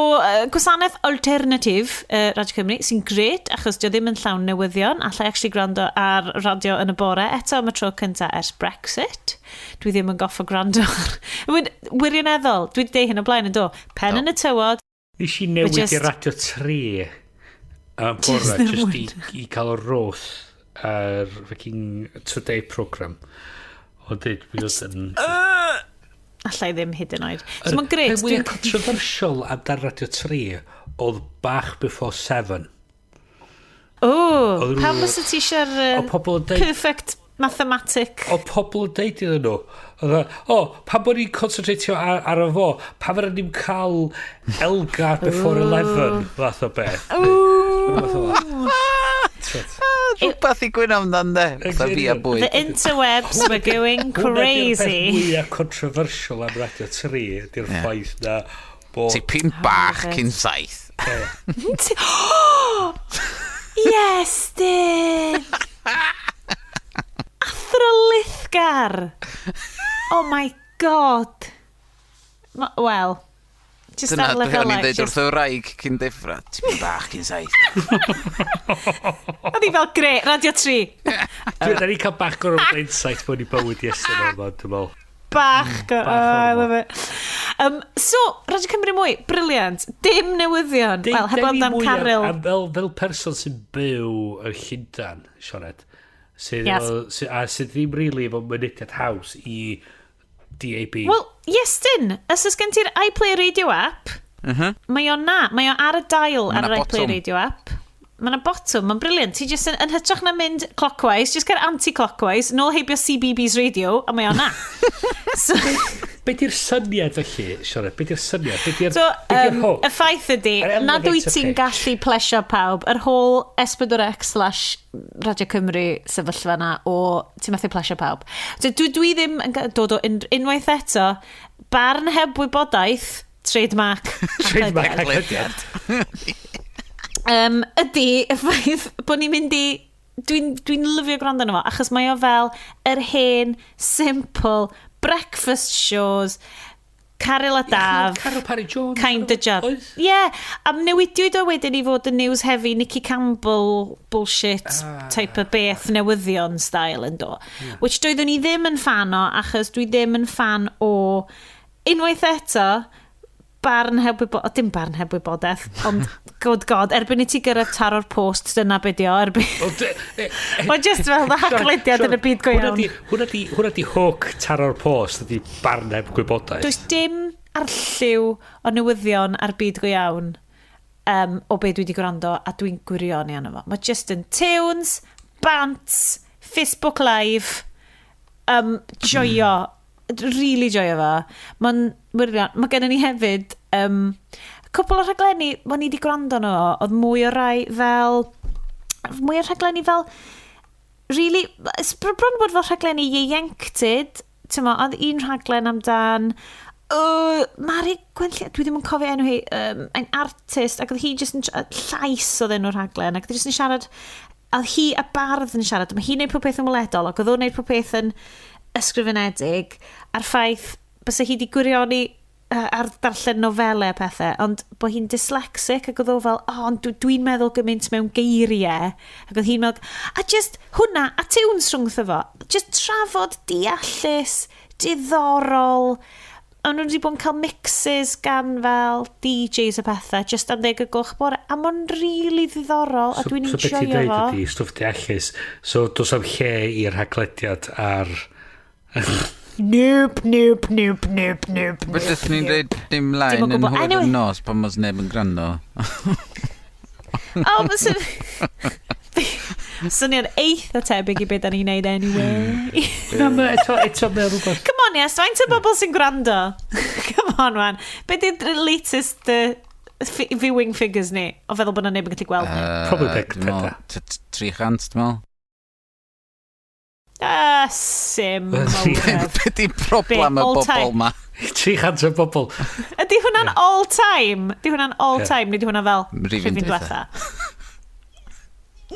gwasanaeth alternative Radio Cymru sy'n gret achos dio ddim yn llawn newyddion. Allai actually gwrando ar radio yn y bore eto am y tro cynta ers Brexit. Dwi ddim yn goffo gwrando ar... Wirioneddol, dwi wedi deud hyn o blaen yn do. Pen
Do.
yn y tywod.
Nes i newid
just
i Radio 3 am
Just
bore,
er
just i cael y roth ar fucking Today program. Ond dweud, mi oedd yn
Allai ddim hyd yn oed. So mae'n gret.
Peth mwyaf controversial amdan Radio 3 oedd Bach Before 7.
O,
Oedd
pam fysa ti eisiau'r
Oedd pobl yn deud
perfect mathematic?
Oedd pobl yn deud iddyn nhw, oedd o, oh, pam bod ni'n concentratio ar y fo, pam fydden ni'n cael Elgar Before 11, fath o beth. Fath o.
Rhywbeth i gwyno amdan de. Fatha fi a bwyd.
The interwebs were going
Hwnna di'r peth
crazy.
mwyaf controversial am Radio 3, ydy'r ffaith na bod
Tipyn bach
love it.
cyn 7.
Yes, dyn! Athrylithgar! Oh my God! Wel, just
Dyna
ar
dwi o'n
lefel
i'n deud wrth y wraig cyn deffro. Tipyn bach cyn 7.
Oedd hi fel, gre, Radio 3.
Da ni'n cael bach gormod o insight mewn i bywyd Iestyn yma, dwi'n meddwl.
Bach.
Bach
Oh, I
ormod.
love it. So, Radio Cymru mwy, brilliant. Dim newyddion. Wel, heb ond am Caryl.
Am fel person sy'n byw yn Llundan, Sioned, sydd,
Yes.
a sydd ddim really efo mynediad haws i DAB.
Wel, Iestyn, os oes gen ti'r iPlayer Radio app, mae o na, mae o ar y dial
Ma'
ar
'na
yr iPlayer
botwm.
Radio app. Mae yna botwm, mae'n brilliant. Ti jyst yn hytrach na mynd clockwise, just cael anti-clockwise, nôl heibio CBeebies Radio, a mae o na. So,
Be di'r syniad felly, Sioned? Be di'r syniad? Be di'r
so
be di'r hook?
y ffaith ydy,
Yr
nad wyt
elevator
ti'n
pitch.
gallu plesio pawb, yr whole S4C slash Radio Cymru sefyllfa na o ti'n methu plesio pawb. So, dwi ddim yn dod o unwaith eto, barn heb wybodaeth, trademark.
Trademark
Haclediad.
Haclediad.
Ydy y ffaith bod ni'n mynd i dwi'n lyfio gwrando arno fo achos mae o fel yr hen simple breakfast shows Caryl a Daf
Caryl Parry Jones.
kind of job.
Oedd?
Ie, yeah, a newidiwyd o wedyn i fod yn news heavy Nicky Campbell bullshit type o beth newyddion style yn do. Which doeddwn i ddim yn fan o achos dwi ddim yn fan o unwaith eto barn heb wybodaeth, dim barn heb wybodaeth, ond good God, erbyn i ti gyrraedd taro'r post, dyna be di o, erbyn... Mae just fel y haglediad yn y byd go iawn.
Hwna di hook taro'r post ydi barn heb gwybodaeth.
Does dim arlliw o newyddion ar byd go iawn. o be dwi wedi gwrando a dwi'n gwirioni arno fo. Mae just yn tunes, bants, Facebook Live, joio, really joio fo. Mae'n wirion. Mae gennym ni hefyd cwpl o rhaglenni, o'n i wedi gwrando arno fo, oedd mwy o rai fel, mwy o rhaglenni fel, really, bron bod fel rhaglenni ieuenctid, ti'n mo, oedd un rhaglen amdan, Mari Gwenllian, dwi ddim yn cofio enw hi, ein artist, ac oedd hi jyst yn, llais oedd enw'r rhaglen, ac oedd hi jyst yn siarad, oedd hi a bardd yn siarad, mae hi'n neud pob peth yn weledol, ac oedd o'n neud pob peth yn ysgrifenedig, a'r ffaith bysa hi wedi gwirioni ar darllen nofelau a pethau, ond bod hi'n dyslexic ac oedd o fel, oh, ond dwi'n meddwl gymaint mewn geiriau, ac oedd hi'n meddwl, a just hwnna, a tunes rhwngtho fo, just trafod deallus, diddorol, ond nhw wedi bod yn cael mixes gan fel DJs a pethau, just am 10 y gloch bore, a mae'n really ddiddorol, a dwi'n
So beth ti'n
enjoyo
dweud
fo.
ydi stwff deallus. So does am lle i'r haglediad ar.
Nope, nope, nope, nope, nope.
Felly ni'n dweud dim
Dim o
lain yn
gwbl.
hwyr
Anyway.
yn nos pan mos neb yn gwrando.
O, oh, syniad eitha tebyg i beth da ni'n neud anyway.
Na, ma, eto mae rhywbeth.
Come on, yes, faint o bobl sy'n gwrando? Come on, man. Be di'r latest viewing figures ni? O feddwl bod na neb yn gallu gweld ni.
Probably big
Dwi'n meddwl, 300, dwi'n meddwl.
Ah, sim. Mawredd.
Be di problem
Be,
y
all
bobl
time?
ma?
300 o bobl.
Ydy hwnna'n all time? Ydy hwnna'n all
Ie.
time? Neu ydy hwnna fel
Rhifyn
rhifyn
dwytha.
diwetha?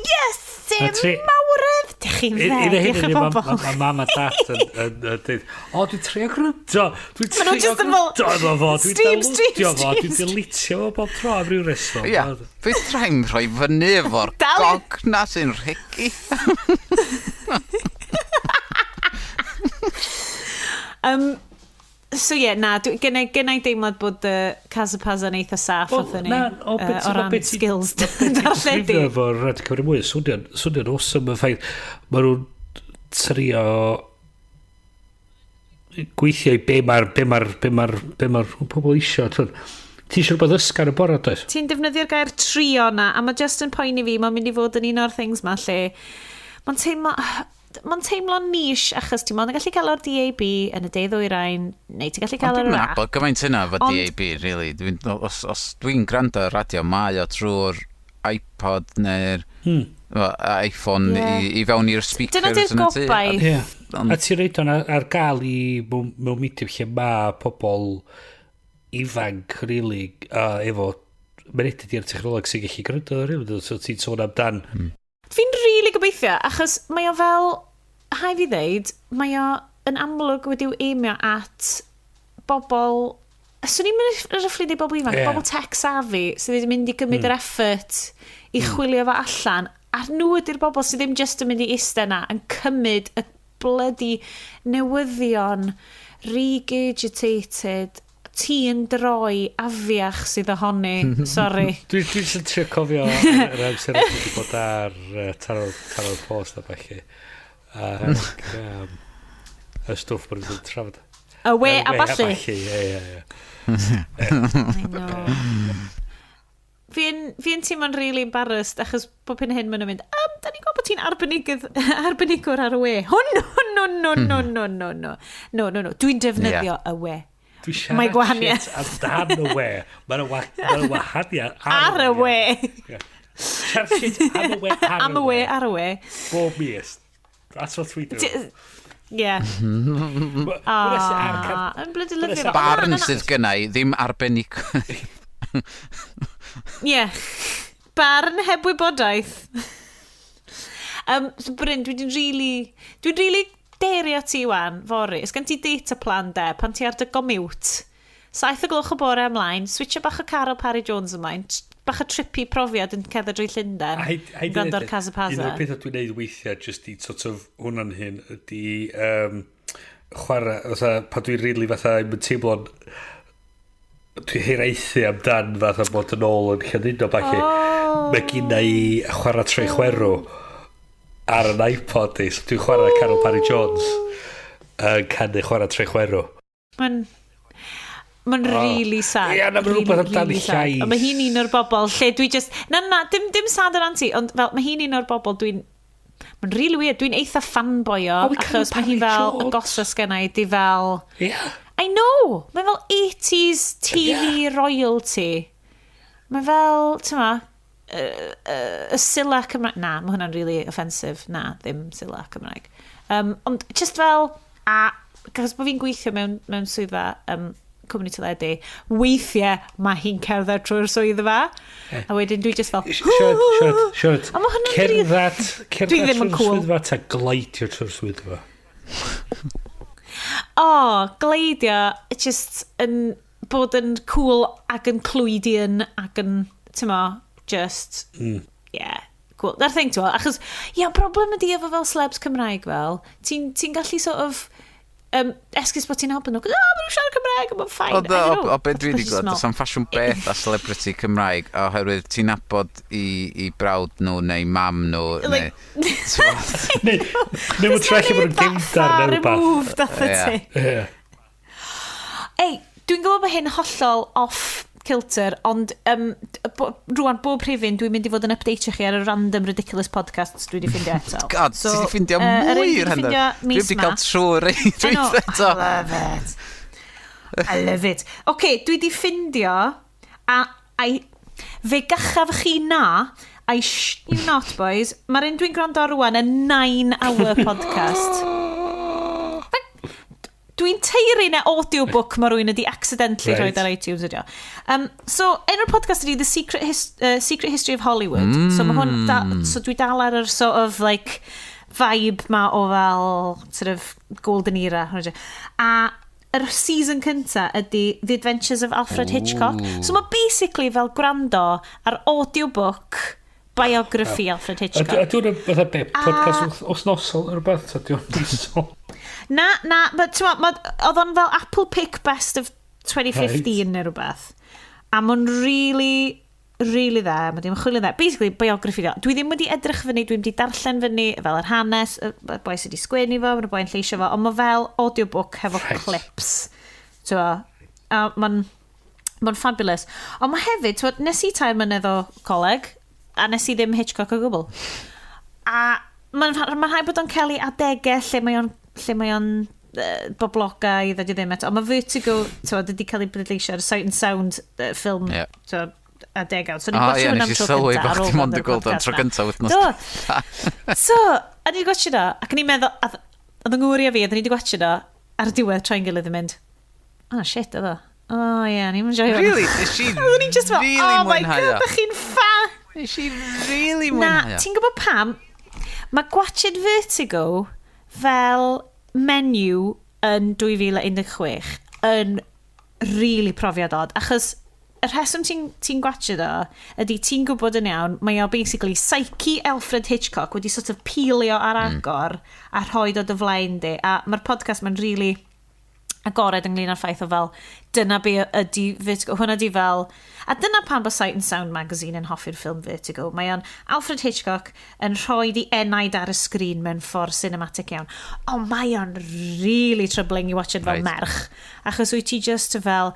Yes, sim
A
mawredd! Dych chi'n
I
dde,
i
diolch y bobl.
Mae mam a dad yn dweud, o, dwi'n trio gwrando, dwi'n
Ma' nhw
trio
jyst yn fel,
gwrando efo fo, dwi'n
stream, stream,
downloadio fo,
stream,
dwi'n deletio fo bob tro am ryw reswm.
Ia, fedra i'm rhoi fyny efo'r
Dal i-
gog na sy'n rhegi.
So ie, yeah, na, gynna i deimlad bod Casa Paza yn eitha saff
Wel,
wrthyn ni.
na, o, beth
o
o
ran
beth ti-
skills
Disgrifio
darlledu.
efo'r Radio Cymru Mwy, swnio'n awesome y ffaith, maen nhw'n trio gweithio i be mae'r pobl isio. T'wod, ti eisiau rhywbeth ysgafn y bore, does?
Ti'n defnyddio'r gair trio na, a mae just yn poeni fi, mae'n mynd i fod yn un o'r things ma lle mae'n teimlo niche achos ti'n mond yn gallu cael o'r DAB yn y de ddwyrain, neu ti'n gallu cael
Ond
o'r
dwi'n
app.
nabod gymaint yna efo
Ond-
DAB, really. Os dwi'n gwrando ar radio, mae o trwy'r iPod neu'r iPhone i fewn i'r speakers
Dyna di'r
yn y tŷ.
gobaith.
Ie.
Ond-
A ti'n reid o'n ar gael i mewn medium lle mae pobl ifanc, really, efo mynediad i'r technoleg sy'n gallu gwrando, really. So ti'n sôn amdan.
Fi'n really gobeithio, achos mae o fel, hai fi ddeud, mae o yn amlwg wedi'w aimio at bobl, swn i'n mynd roughly deud bobl ifanc, bobl tech savvy, sydd wedi mynd i gymryd yr effort i chwilio fo allan, a nhw ydy'r bobl sydd ddim just yn mynd i eistedd na, yn cymryd y bloody newyddion regurgitated, ti'n droi afiach sydd ohoni, sorry.
Dwi jyst yn trio cofio yr amser dwi wedi bod ar taro'r post a falle. Ac, y stwff bod nhw'n trafod.
Y we a
Y
ballu.
Ie, ie, ie.
I know. Fi'n teimlo'n really embarrassed achos bob hyn a hyn maen nhw'n mynd, da ni'n gwybod bod ti'n arbenigwr ar y we. Oh, no, no, no, no, no, no, no. No, no, no. Dwi'n defnyddio y we.
Dwi'n siarad
Mae gwahaniaeth.
shit amdan y we. Mae'n wahaniaeth
Ar y we.
Ie. Siarad shit am y we ar
Am y we, ar y we.
Bob mis. That's what we do.
Yeah.
Ah,
Ah, yn bloody lyfio fo.
Barn
Na, na, na.
sydd gynna i, ddim arbennig.
Ie. Barn heb wybodaeth. So Bryn, dwi'n really derio ti wan, fory. Ys gen ti data plan de, pan ti ar dy commute. 7 y gloch y bore ymlaen, switcho bach o Caryl Parry Jones ymlaen, bach o trippy profiad yn cerdded drwy Llundain, yn gwrando ar Casa
Un
Paza.
o'r pethau dwi'n neud weithiau, just i sort of hwnna'n hyn, ydy chwarae, fatha, pan dwi'n really fatha, yn teimlo'n dwi'n hiraethu amdan fatha bod yn ôl yn Llandudno falle.
Oh.
Mae gynna i chwarae trwy chwerw ar yn iPod i, so dwi'n chwarae Caryl Parry Jones yn canu chwarae trwy chwerw.
Mae'n Mae'n really sad.
Ie, na, ma' rhywbeth amdan
sad.
llais.
Ond mae hi'n un o'r bobl lle dwi just... Na, na, dim sad o ran ti, ond fel, mae hi'n un o'r bobl dwi'n... Mae'n really weird. Dwi'n eitha fanboyo,
Oh, we
achos mae hi
Parry
fel, y
Jones.
gosa sgenna i, di fel...
Ie.
I know! Mae fel 80s TV royalty. Mae fel, ti'n ma, y Sila Cymraeg. Na, mae hwnna'n really offensive. Na, ddim Sila Cymraeg. Ond just fel, a, cos bod fi'n gweithio mewn swyddfa cwmni teledu, weithiau mae hi'n cerdded trwy'r swyddfa, a wedyn dwi just fel,
Siarad, siarad, siarad.
A ma' hwnna'n rili-
Cerdded,
Dwi
cerdded
ddim yn
trwy'r
cool.
swyddfa ta gleidio trwy'r swyddfa.
O, gleidio, just yn bod yn cool ac yn clwydian ac yn, ti'n mo, just, yeah, cool. Na'r thing, ti'n mo, achos, ie, yeah, problem ydi efo fel celebs Cymraeg fel, ti'n ti gallu sort of, esgus bod ti'n helpu nhw, oh, maen nhw'n siarad Cymraeg, mae'n fine.
Ond
I don't know.
o be dwi wedi
Just
gweld,
smell.
does am ffasiwn beth a celebrity Cymraeg, oherwydd ti'n nabod i brawd nhw neu mam nhw.
Like-
neu, t'mod?
Neu mae'n troi allan bod yn gefndar neu rhywbeth.
Removed, atho
Ie.
ti.
Ie.
Ei, dwi'n gwybod bod hyn hollol off kilter, ond rwan, bob rhifyn, dwi'n mynd i fod yn updateio chi ar y random ridiculous podcasts dwi wedi ffindio eto.
God, ti wedi ffindio
yr un
mwy
dwi
i'r
'di
hynny.
ffindio
Dwi
mis
wedi
ma.
cael trwy'r
I know,
dweud eto.
I love it. I love it. Oce, dwi wedi ffindio, a fe gachaf chi na, I sh you not, boys, mae'r un dwi'n gwrando ar rwan yn 9-hour podcast. Dwi'n teiri na audiobook mae rhywun wedi accidentally
Right.
rhoi ar iTunes ydi o. So, enw'r podcast ydi The Secret History of Hollywood. So, mae hwn, so dwi dal ar yr sort of like vibe ma o fel sort of golden era. Hwnna 'di. A yr season cynta ydi The Adventures of Alfred Hitchcock. So mae basically fel gwrando ar audiobook biography Alfred
A
Hitchcock.
dwi'n fatha be, podcast wythnosol neu rhywbeth, ta di o'n misol.
Na, but ti'n ma, oedd o'n fel Apple Pick Best of 2015 neu rhywbeth. A mae'n really, really dda. Mae ddim yn chwilio dda. Basically, biography dda. Dwi ddim wedi edrych fyny, dwi wedi darllen fyny fel yr hanes, y boi sydd wedi sgwennu fo, mae'r boi'n lleisio fo, ond mae fel audiobook hefo clips. Ti'n ma, a mae'n fabulous. Ond mae hefyd, ti'n nes i 3 mlynedd o coleg, a nes i ddim Hitchcock o gwbl. A mae'n ma rhaid bod o'n cael ei adegau lle mae o'n boblogaidd a di ddim eto. Ond mae Vertigo, ti'n wedi cael ei bleidleisio ar Sight and Sound ffilm, yeah, a degawd. So, ni'n
O
gwatsio
ie,
hwn
nes
am
i
tro
sylwi
cynta
bod
ar ôl
chdi mond
gwrando
yn gweld o'n
ar
tro
podcast 'na.
gyntaf wythnos.
Do. So, a ni wedi gwatsio do, ac ni'n meddwl, oedd yng ngŵr i a fi, oedden ni wedi gwatsio do, ar y diwedd troi'n gilydd yn mynd, oh shit, oedd o. Oh ie, yeah, ni'n enjoy hwn.
Really? Nes i
Oedden ni'n just fel,
really
oh my
mwynhau
god,
o.
da chi'n ffa.
Nes i really
Na,
mwynhau o.
ti'n gwybod pam? Mae gwatchad Vertigo fel menu yn 2016 yn really profiad od, achos y rheswm ti'n ti gwatchad o ydy ti'n gwybod yn iawn, mae o basically psyche Alfred Hitchcock wedi sort of peelio ar agor a rhoi o dy flaen di, a mae'r podcast mae'n really agored ynglyn â'r ffaith o fel dyna be ydy Vertigo, hwnna di fel, a dyna pam bod Sight and Sound magazine yn hoffi'r ffilm Vertigo. Mae o'n Alfred Hitchcock yn rhoi di enaid ar y sgrin mewn ffordd cinematic iawn, ond mae o'n really troubling i watch it fel merch, achos wyt ti just fel,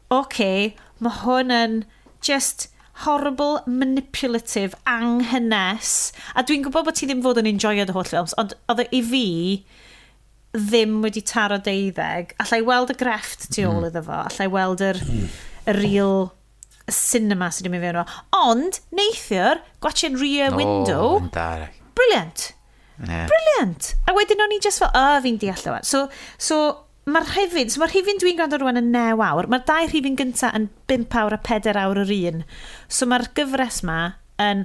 okay, mae hwn yn just horrible, manipulative, anghynes, a dwi'n gwybod bod ti ddim fod yn enjoyo dy holl ffilms, ond oedd o i fi ddim wedi taro deuddeg. Allai weld y grefft tu ôl iddo fo. Allai weld yr real cinema sydd wedi mynd fewn o. Ond, neithiwr, gwatching Rear Window,
O, yn da.
brilliant.
Ie.
Brilliant. A wedyn o'n i just fel, oh, fi'n deall o. So mae'r rhifyn, so mae'r rhifyn dwi'n gwrando rwan yn 9 awr. Mae'r dau rhifyn gynta yn 5 awr a 4 awr yr un. So mae'r gyfres ma yn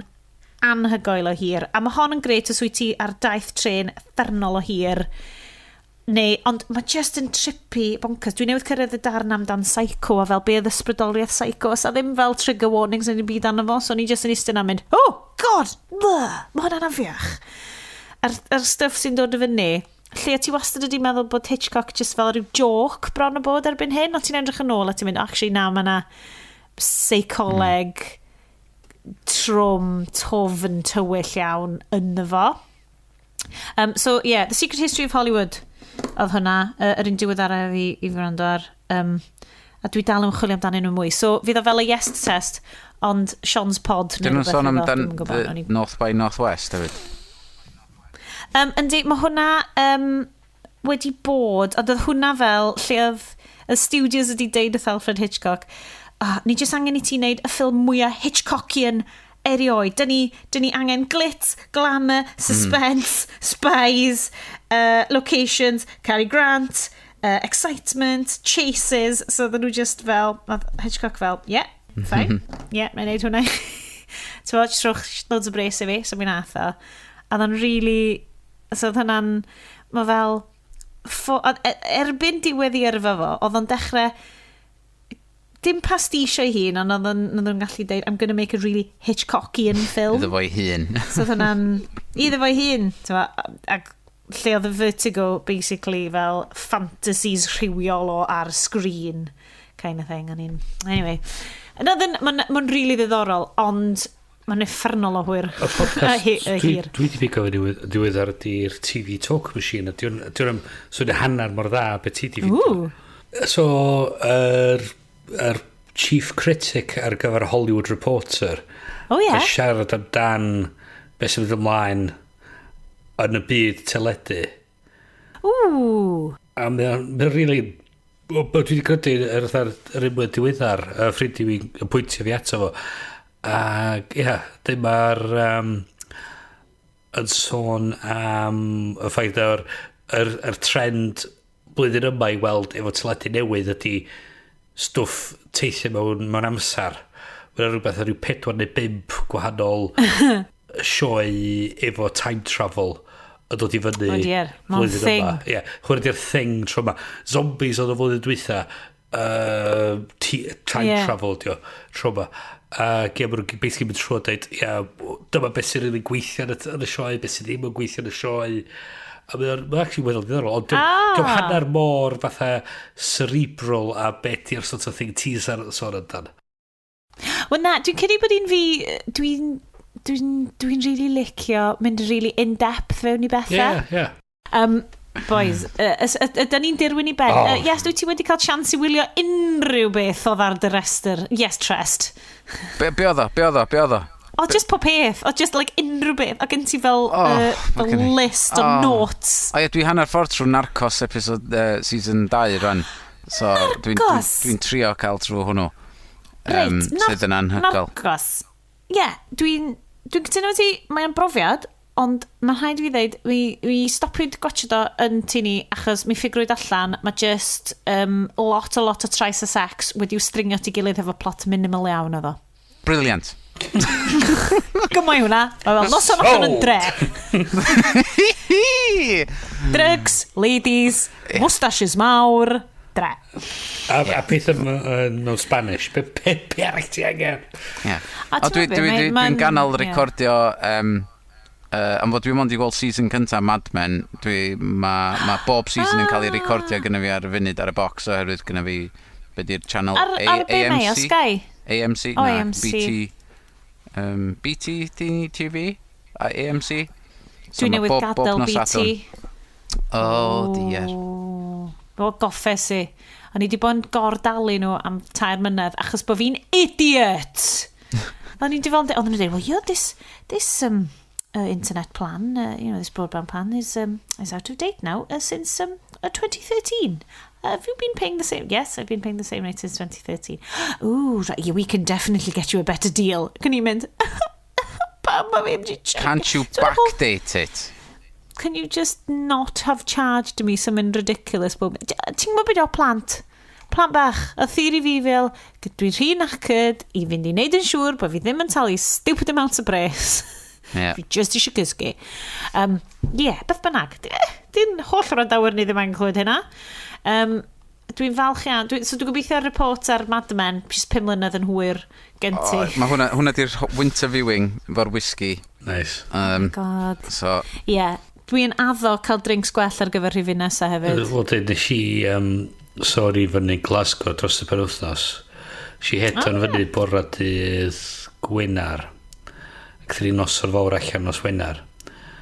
anhygoel o hir. A mae hon yn grêt os wyt ti ar daith trên uffernol o hir. Neu, ond mae just yn trippy bonkers. Dwi newydd cyrraedd y darn amdan Psycho a fel be oedd ysbrydoliaeth Psycho. Os a ddim fel trigger warnings yn y byd arno fo, so ni just yn eistedd yna'n mynd, oh god, bleh, mae hwnna'n afiach. A'r stuff sy'n dod i fyny, lle ti wastad wedi meddwl bod Hitchcock just fel rhyw joke bron o bod erbyn hyn, ond ti'n edrych yn ôl a ti'n mynd, actually na, mae yna seicoleg trwm, tofn, tywyll iawn ynddo fo. So, yeah, The Secret History of Hollywood oedd hwnna, yr un diweddara fi i wrando ar. A dwi dal yn chwilio amdanyn nhw mwy. So, fydd o fel y Yes Test, ond Sean's Pod.
Dyn nhw'n sôn amdan North by Northwest hefyd?
Yndi, mae hwnna wedi bod, ond oedd hwnna fel lle oedd y studios wedi deud wrth Alfred Hitchcock, "Oh, ni jyst angen i ti wneud y ffilm mwyaf Hitchcockian erioed. Dyn ni angen glitz, glamour, suspense, spies, locations, Cary Grant, excitement, chases." So oedden nhw just fel, oedd Hitchcock fel, "Yeah, fine, yeah, na i wneud hwnna. Ti'n bod, just rhowch loads o bres i fi," so mi nath o. A oedd o'n really, so oedd hwnna'n, mae fel, erbyn diwedd i yrfa fo, oedd o'n dechrau, dim pastiche ei hun, ond oedd o'n gallu deud, "I'm going to make a really Hitchcockian film."
Iddo fo'i hun.
So oedd hwnna'n, iddo fo'i hun, t'mo', ac lle oedd y Vertigo basically fel fantasies rhywiol o ar screen kind of thing. I mean, anyway. Mae'n ma really ddiddorol, ond mae'n uffernol o hwyr.
Y podcast
Y hir.
Dwi wedi pigo fyny diweddar ydy'r TV Talk Machine, a diwn am swnio hanner mor dda beth ti di ffindio.
Ooh.
So, yr chief critic ar gyfer Hollywood Reporter yn siarad amdan beth sy'n mynd ymlaen yn y byd teledu.
Ooh.
A mae o'n really... Dwi wedi credu yr un mwy diweddar, y ffrind i fi yn pwyntio fi ato fo. Ac ia, dyma'r yn sôn am y ffaith yr trend blwyddyn yma i weld efo teledu newydd ydy stwff teithio mewn amser. Mae'n rhywbeth ar ryw pedwar neu bump gwahanol sioe efo time travel yn dod i fyny
Oh dear, ma'n
flwyddyn
thing.
yma. Ie, hwnna di'r thing tro yma. Zombies oedd y flwyddyn dwytha. Time travel dio tro yma. Ac ie, maen nhw'n basically mynd trwy a dweud, ie, dyma beth sy'n really gweithio yn y sioe, beth sydd ddim yn gweithio yn y sioe. A mae'n ma actually weddol diddorol, ond diom hanner mor fatha cerebral a beth di'r sort of thing ti'n sôn amdan.
Wel na, dwi'n credu bod un fi, dwi'n really licio mynd really in-depth fewn i bethau.
Ie, ie.
Boys, ydyn ni'n dirwyn i ben?
Oh.
Yes, dwi ti wedi cael chance i wylio unrhyw beth oedd ar dy restr? Yes, Trest.
Be oedd o? Be oedd o? Be oedd o?
O, just pob peth. O, just like unrhyw beth. O, gen ti fel,
Oh,
fel
fucking heck.
list o notes.
O ie, dwi hanner ffordd trwy Narcos episode season 2 rwan. So dwi'n dwi,
Narcos?
dwi trio cael trwy hwnnw.
Reit,
Sydd yn anhygoel.
Narcos. Ie, yeah, dwi'n cytuno efo ti, mae'n brofiad, ond mae'n rhaid i fi ddeud, mi stopiwyd gwatchad o yn tŷ ni, achos mi ffigrwyd allan, mae just lot o lot o trais a sex wedi'w stringio at ei gilydd efo plot minimal iawn oedd o.
Brilliant.
Gyma'i hwnna. Mae fel noson allan yn dre. Drugs, ladies, moustaches mawr, dre.
A pethau mewn Spanish. Be arall ti angen?
Yeah.
A
O,
ti'n gwbod be,
dwi'n ganol recordio, am fod dwi'n mond i gweld season cynta Mad Men, ma bob season yn cael ei recordio gyda fi ar y funud ar y box oherwydd gyda fi, be di'r channel
Ar be mae o,
AMC?
Sky?
AMC?
O,
Na,
AMC.
BT, BT TV? A AMC? So
Dwi
ma'
newydd
bob
gadael
nos
BT.
Sadwrn. Oh, dear.
O, goffes i. O'n i wedi bod yn gordalu nhw am 3 mlynedd achos bod fi'n idiot. O'n i wedi fel, oedden nhw'n dweud, "Well, yeah, this internet plan, this broadband plan is out of date now since 2013. Have you been paying the same?" "Yes, I've been paying the same rate since 2013." "Ooh, right, yeah, we can definitely get you a better deal." Can you mynd, pam ma fi wedi check?
Can't you
So whole
backdate it?
Can you just not have charged me something ridiculous? Ti'n gwybod beth o plant? Plant bach. Y theori fi fel, dwi'n rhy knackered i fynd i wneud yn siŵr bod fi ddim yn talu stupid amounts o bres. Fi just eisiau gysgu. Yeah, beth bynnag. Di'n holl wrandawyr ni ddim angen clywed hynna. Dwi'n falch iawn. So dwi'n gobeithio report ar Mad Men, just 5 mlynedd yn hwyr gen ti.
Oh, mae hwnna di'r winter viewing efo'r whisky.
Nice.
God.
So,
Ie, yeah, dwi'n addo cael drinks gwell ar gyfer rhifyn nesaf hefyd.
Wel, dweud, nes i, sorry, fyny Glasgow dros y penwythnos. Si hedon fyny bora dydd Gwener. Ac ni noson fawr allan nos Wener.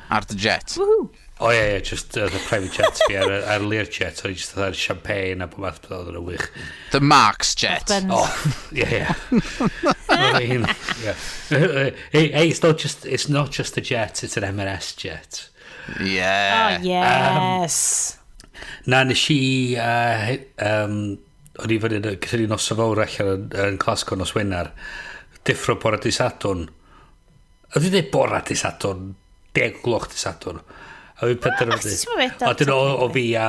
Ar dy jet.
Woohoo.
O ie, ie, just the private jet fi ar Learjet, o'n i just ar champagne a bob math beth oedd yn wych.
The Marks Jet.
Oh, yeah. I mean, yeah. Hey, hey, it's not just a jet, it's an M&S jet.
Yeah.
Oh, yes.
Na, nes i, o'n i fyny, gyda ni nos o fawr allan yn Glasgow nos Wener, deffro bora dy Sadwrn. A dwi'n dweud bora dy Sadwrn, 10 gloch dy Sadwrn. A fi'n penderfynu.
Ti'n meddwl beth?
A dyn o fi a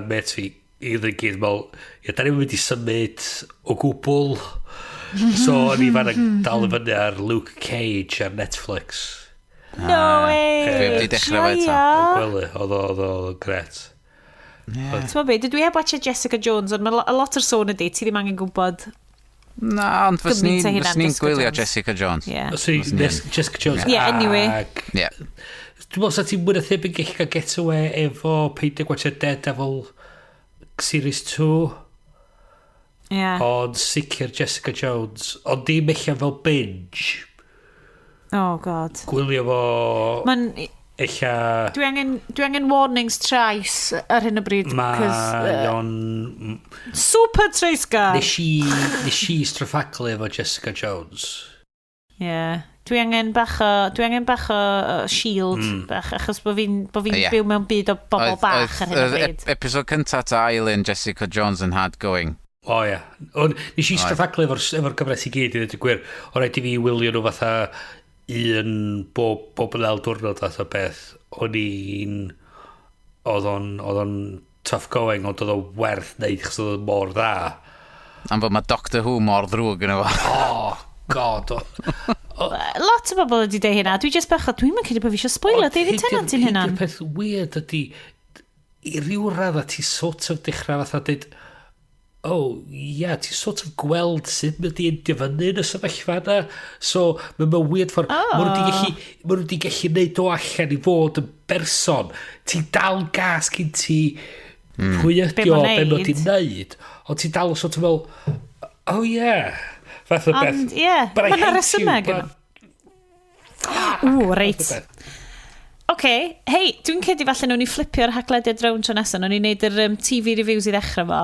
met fi, i ddyn gyd, fel, ie, da ni'n mynd i symud o gwbl. So, o'n i fan yn dal i fyny ar Luke Cage ar Netflix.
No way.
Dwi wedi dechrau fo eto.
Joio.
Gwely, oedd o'n gret.
Ti'n meddwl beth, dwi heb watchio Jessica Jones, ond mae a lot o'r sôn ydy, ti ddim angen gwybod.
Na, ond fys
Gymaint o
ni'n
hynna
fys ni'n
Jessica
gwylio
Jones.
Jessica Jones.
Yeah.
So, Jessica Jones.
Yeah, anyway.
Ag,
Yeah.
dwi'n meddwl sa ti'n mwy na thebyg gallu cael get away efo peidio gwatchio Daredevil Series 2, ond sicr Jessica Jones, ond dim eich fel binge.
Oh, God.
Gwylio fo
Mae'n...
ella.
Dwi angen warnings trais ar hyn o bryd.
Mae o'n
Super treisgar.
Nes i straffaglu efo Jessica Jones.
Yeah. Dwi angen bach o shield bach, achos bo fi'n byw mewn byd o bobl bach ar hyn o bryd.
Episod cynta ta ail un Jessica Jones yn hard going.
O ia. Ond nes i straffaglu efo gyfres i gyd i ddweud y gwir. O rhaid i fi wylio nhw fatha un bob yn ail diwrnod fath o beth. O'n i'n... Oedd o'n tough going, ond oedd o werth neud chos oedd o'n mor dda.
Am fod mae Doctor Who mor ddrwg yn efo.
Oh, God.
Lot o bobl wedi deud hynna. Dwi just bach o, dwi'n mynd credu bod fi eisiau spoiler David Tennant i'n hynna.
Y peth weird ydy, i ryw radda ti sort of dechrau fatha dweud, oh, yeah, ti sort of gweld sut mae di endio fyny yn y sefyllfa yna. So, mae'n ma weird ffordd. Oh. Mae nhw wedi gallu neud o allan i fod yn berson. Ti dal gas cyn ti pwy ydi
Be
o,
ma'n
be mae wedi
neud.
neud. Ond ti dal sort of fel, oh yeah. Fath o beth.
Ond, ie,
But I
ma' 'na
hate you,
resymeg yno. Ww, reit.
Fath o beth.
Oce, hei, dwi'n credu falle nhw'n i flipio'r Haclediad rownd tro nesaf, nhw'n i wneud yr TV reviews i ddechrau fo.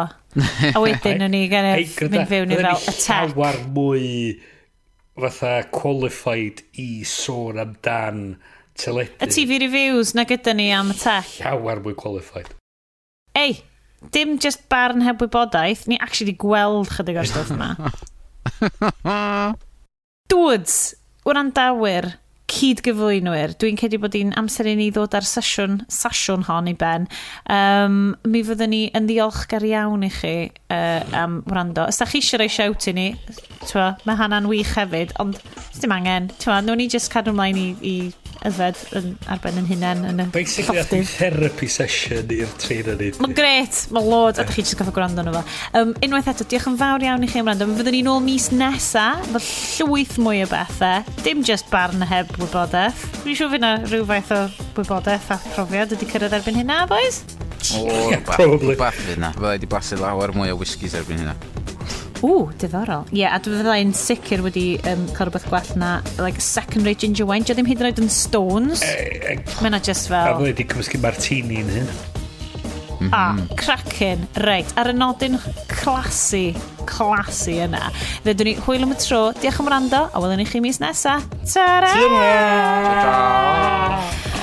A wedyn nhw'n i kind
Hei,
of
gyda-
mynd fewn i
fydden
fel
ni
y tech.
Llawer mwy fatha qualified i sôn amdan teledu.
Y TV reviews na gyda ni am y tech.
Llawer mwy qualified.
Ei, dim just barn heb wybodaeth, ni actually gweld chydig o'r stwff yma. Dudes, wrandawyr, cyd-gyflwynwyr, dwi'n credu bod hi'n amser i ni ddod ar sesiwn hon i ben. Mi fyddwn ni yn ddiolchgar iawn i chi am wrando. Os da chi eisiau rhoi shout i ni, twa, mae hynna'n wych hefyd, ond dim angen. Twa, nawn ni just cadw ymlaen i yfed ar ben yn hunain yn y
Basically, nath
llofftydd.
therapy session i'r tri na ni.
Mae'n gret, mae'n loads, a dych chi jyst gofio gwrando arno fo. Unwaith eto, diolch yn fawr iawn i chi am wrando. Mi fyddwn ni nôl mis nesa, efo llwyth mwy o bethau. Dim just barn heb wybodaeth. Dwi'n siŵr fydd yna rhywfaith o wybodaeth a profiad wedi cyrraedd erbyn hynna, boys?
O,
Yeah,
rwbath,
probably.
rwbath fydd na. Fydda i wedi blasu lawer mwy o whiskies erbyn hynna.
Ww, diddorol. Ie, yeah, a dwi fyddai'n sicr wedi cael rhywbeth gwell na like, second rate ginger wine. Dio ddim hyd yn oed yn stones. Mae yna just
A
fel...
fydde wedi cymysgu martini yn hyn.
Ah, cracking. Reit, ar y nodyn classy, classy yna. Ddedwn ni hwyl am y tro. Diolch am wrando, a welwn ni chi mis nesa. Ta-ra!
Ta-ta!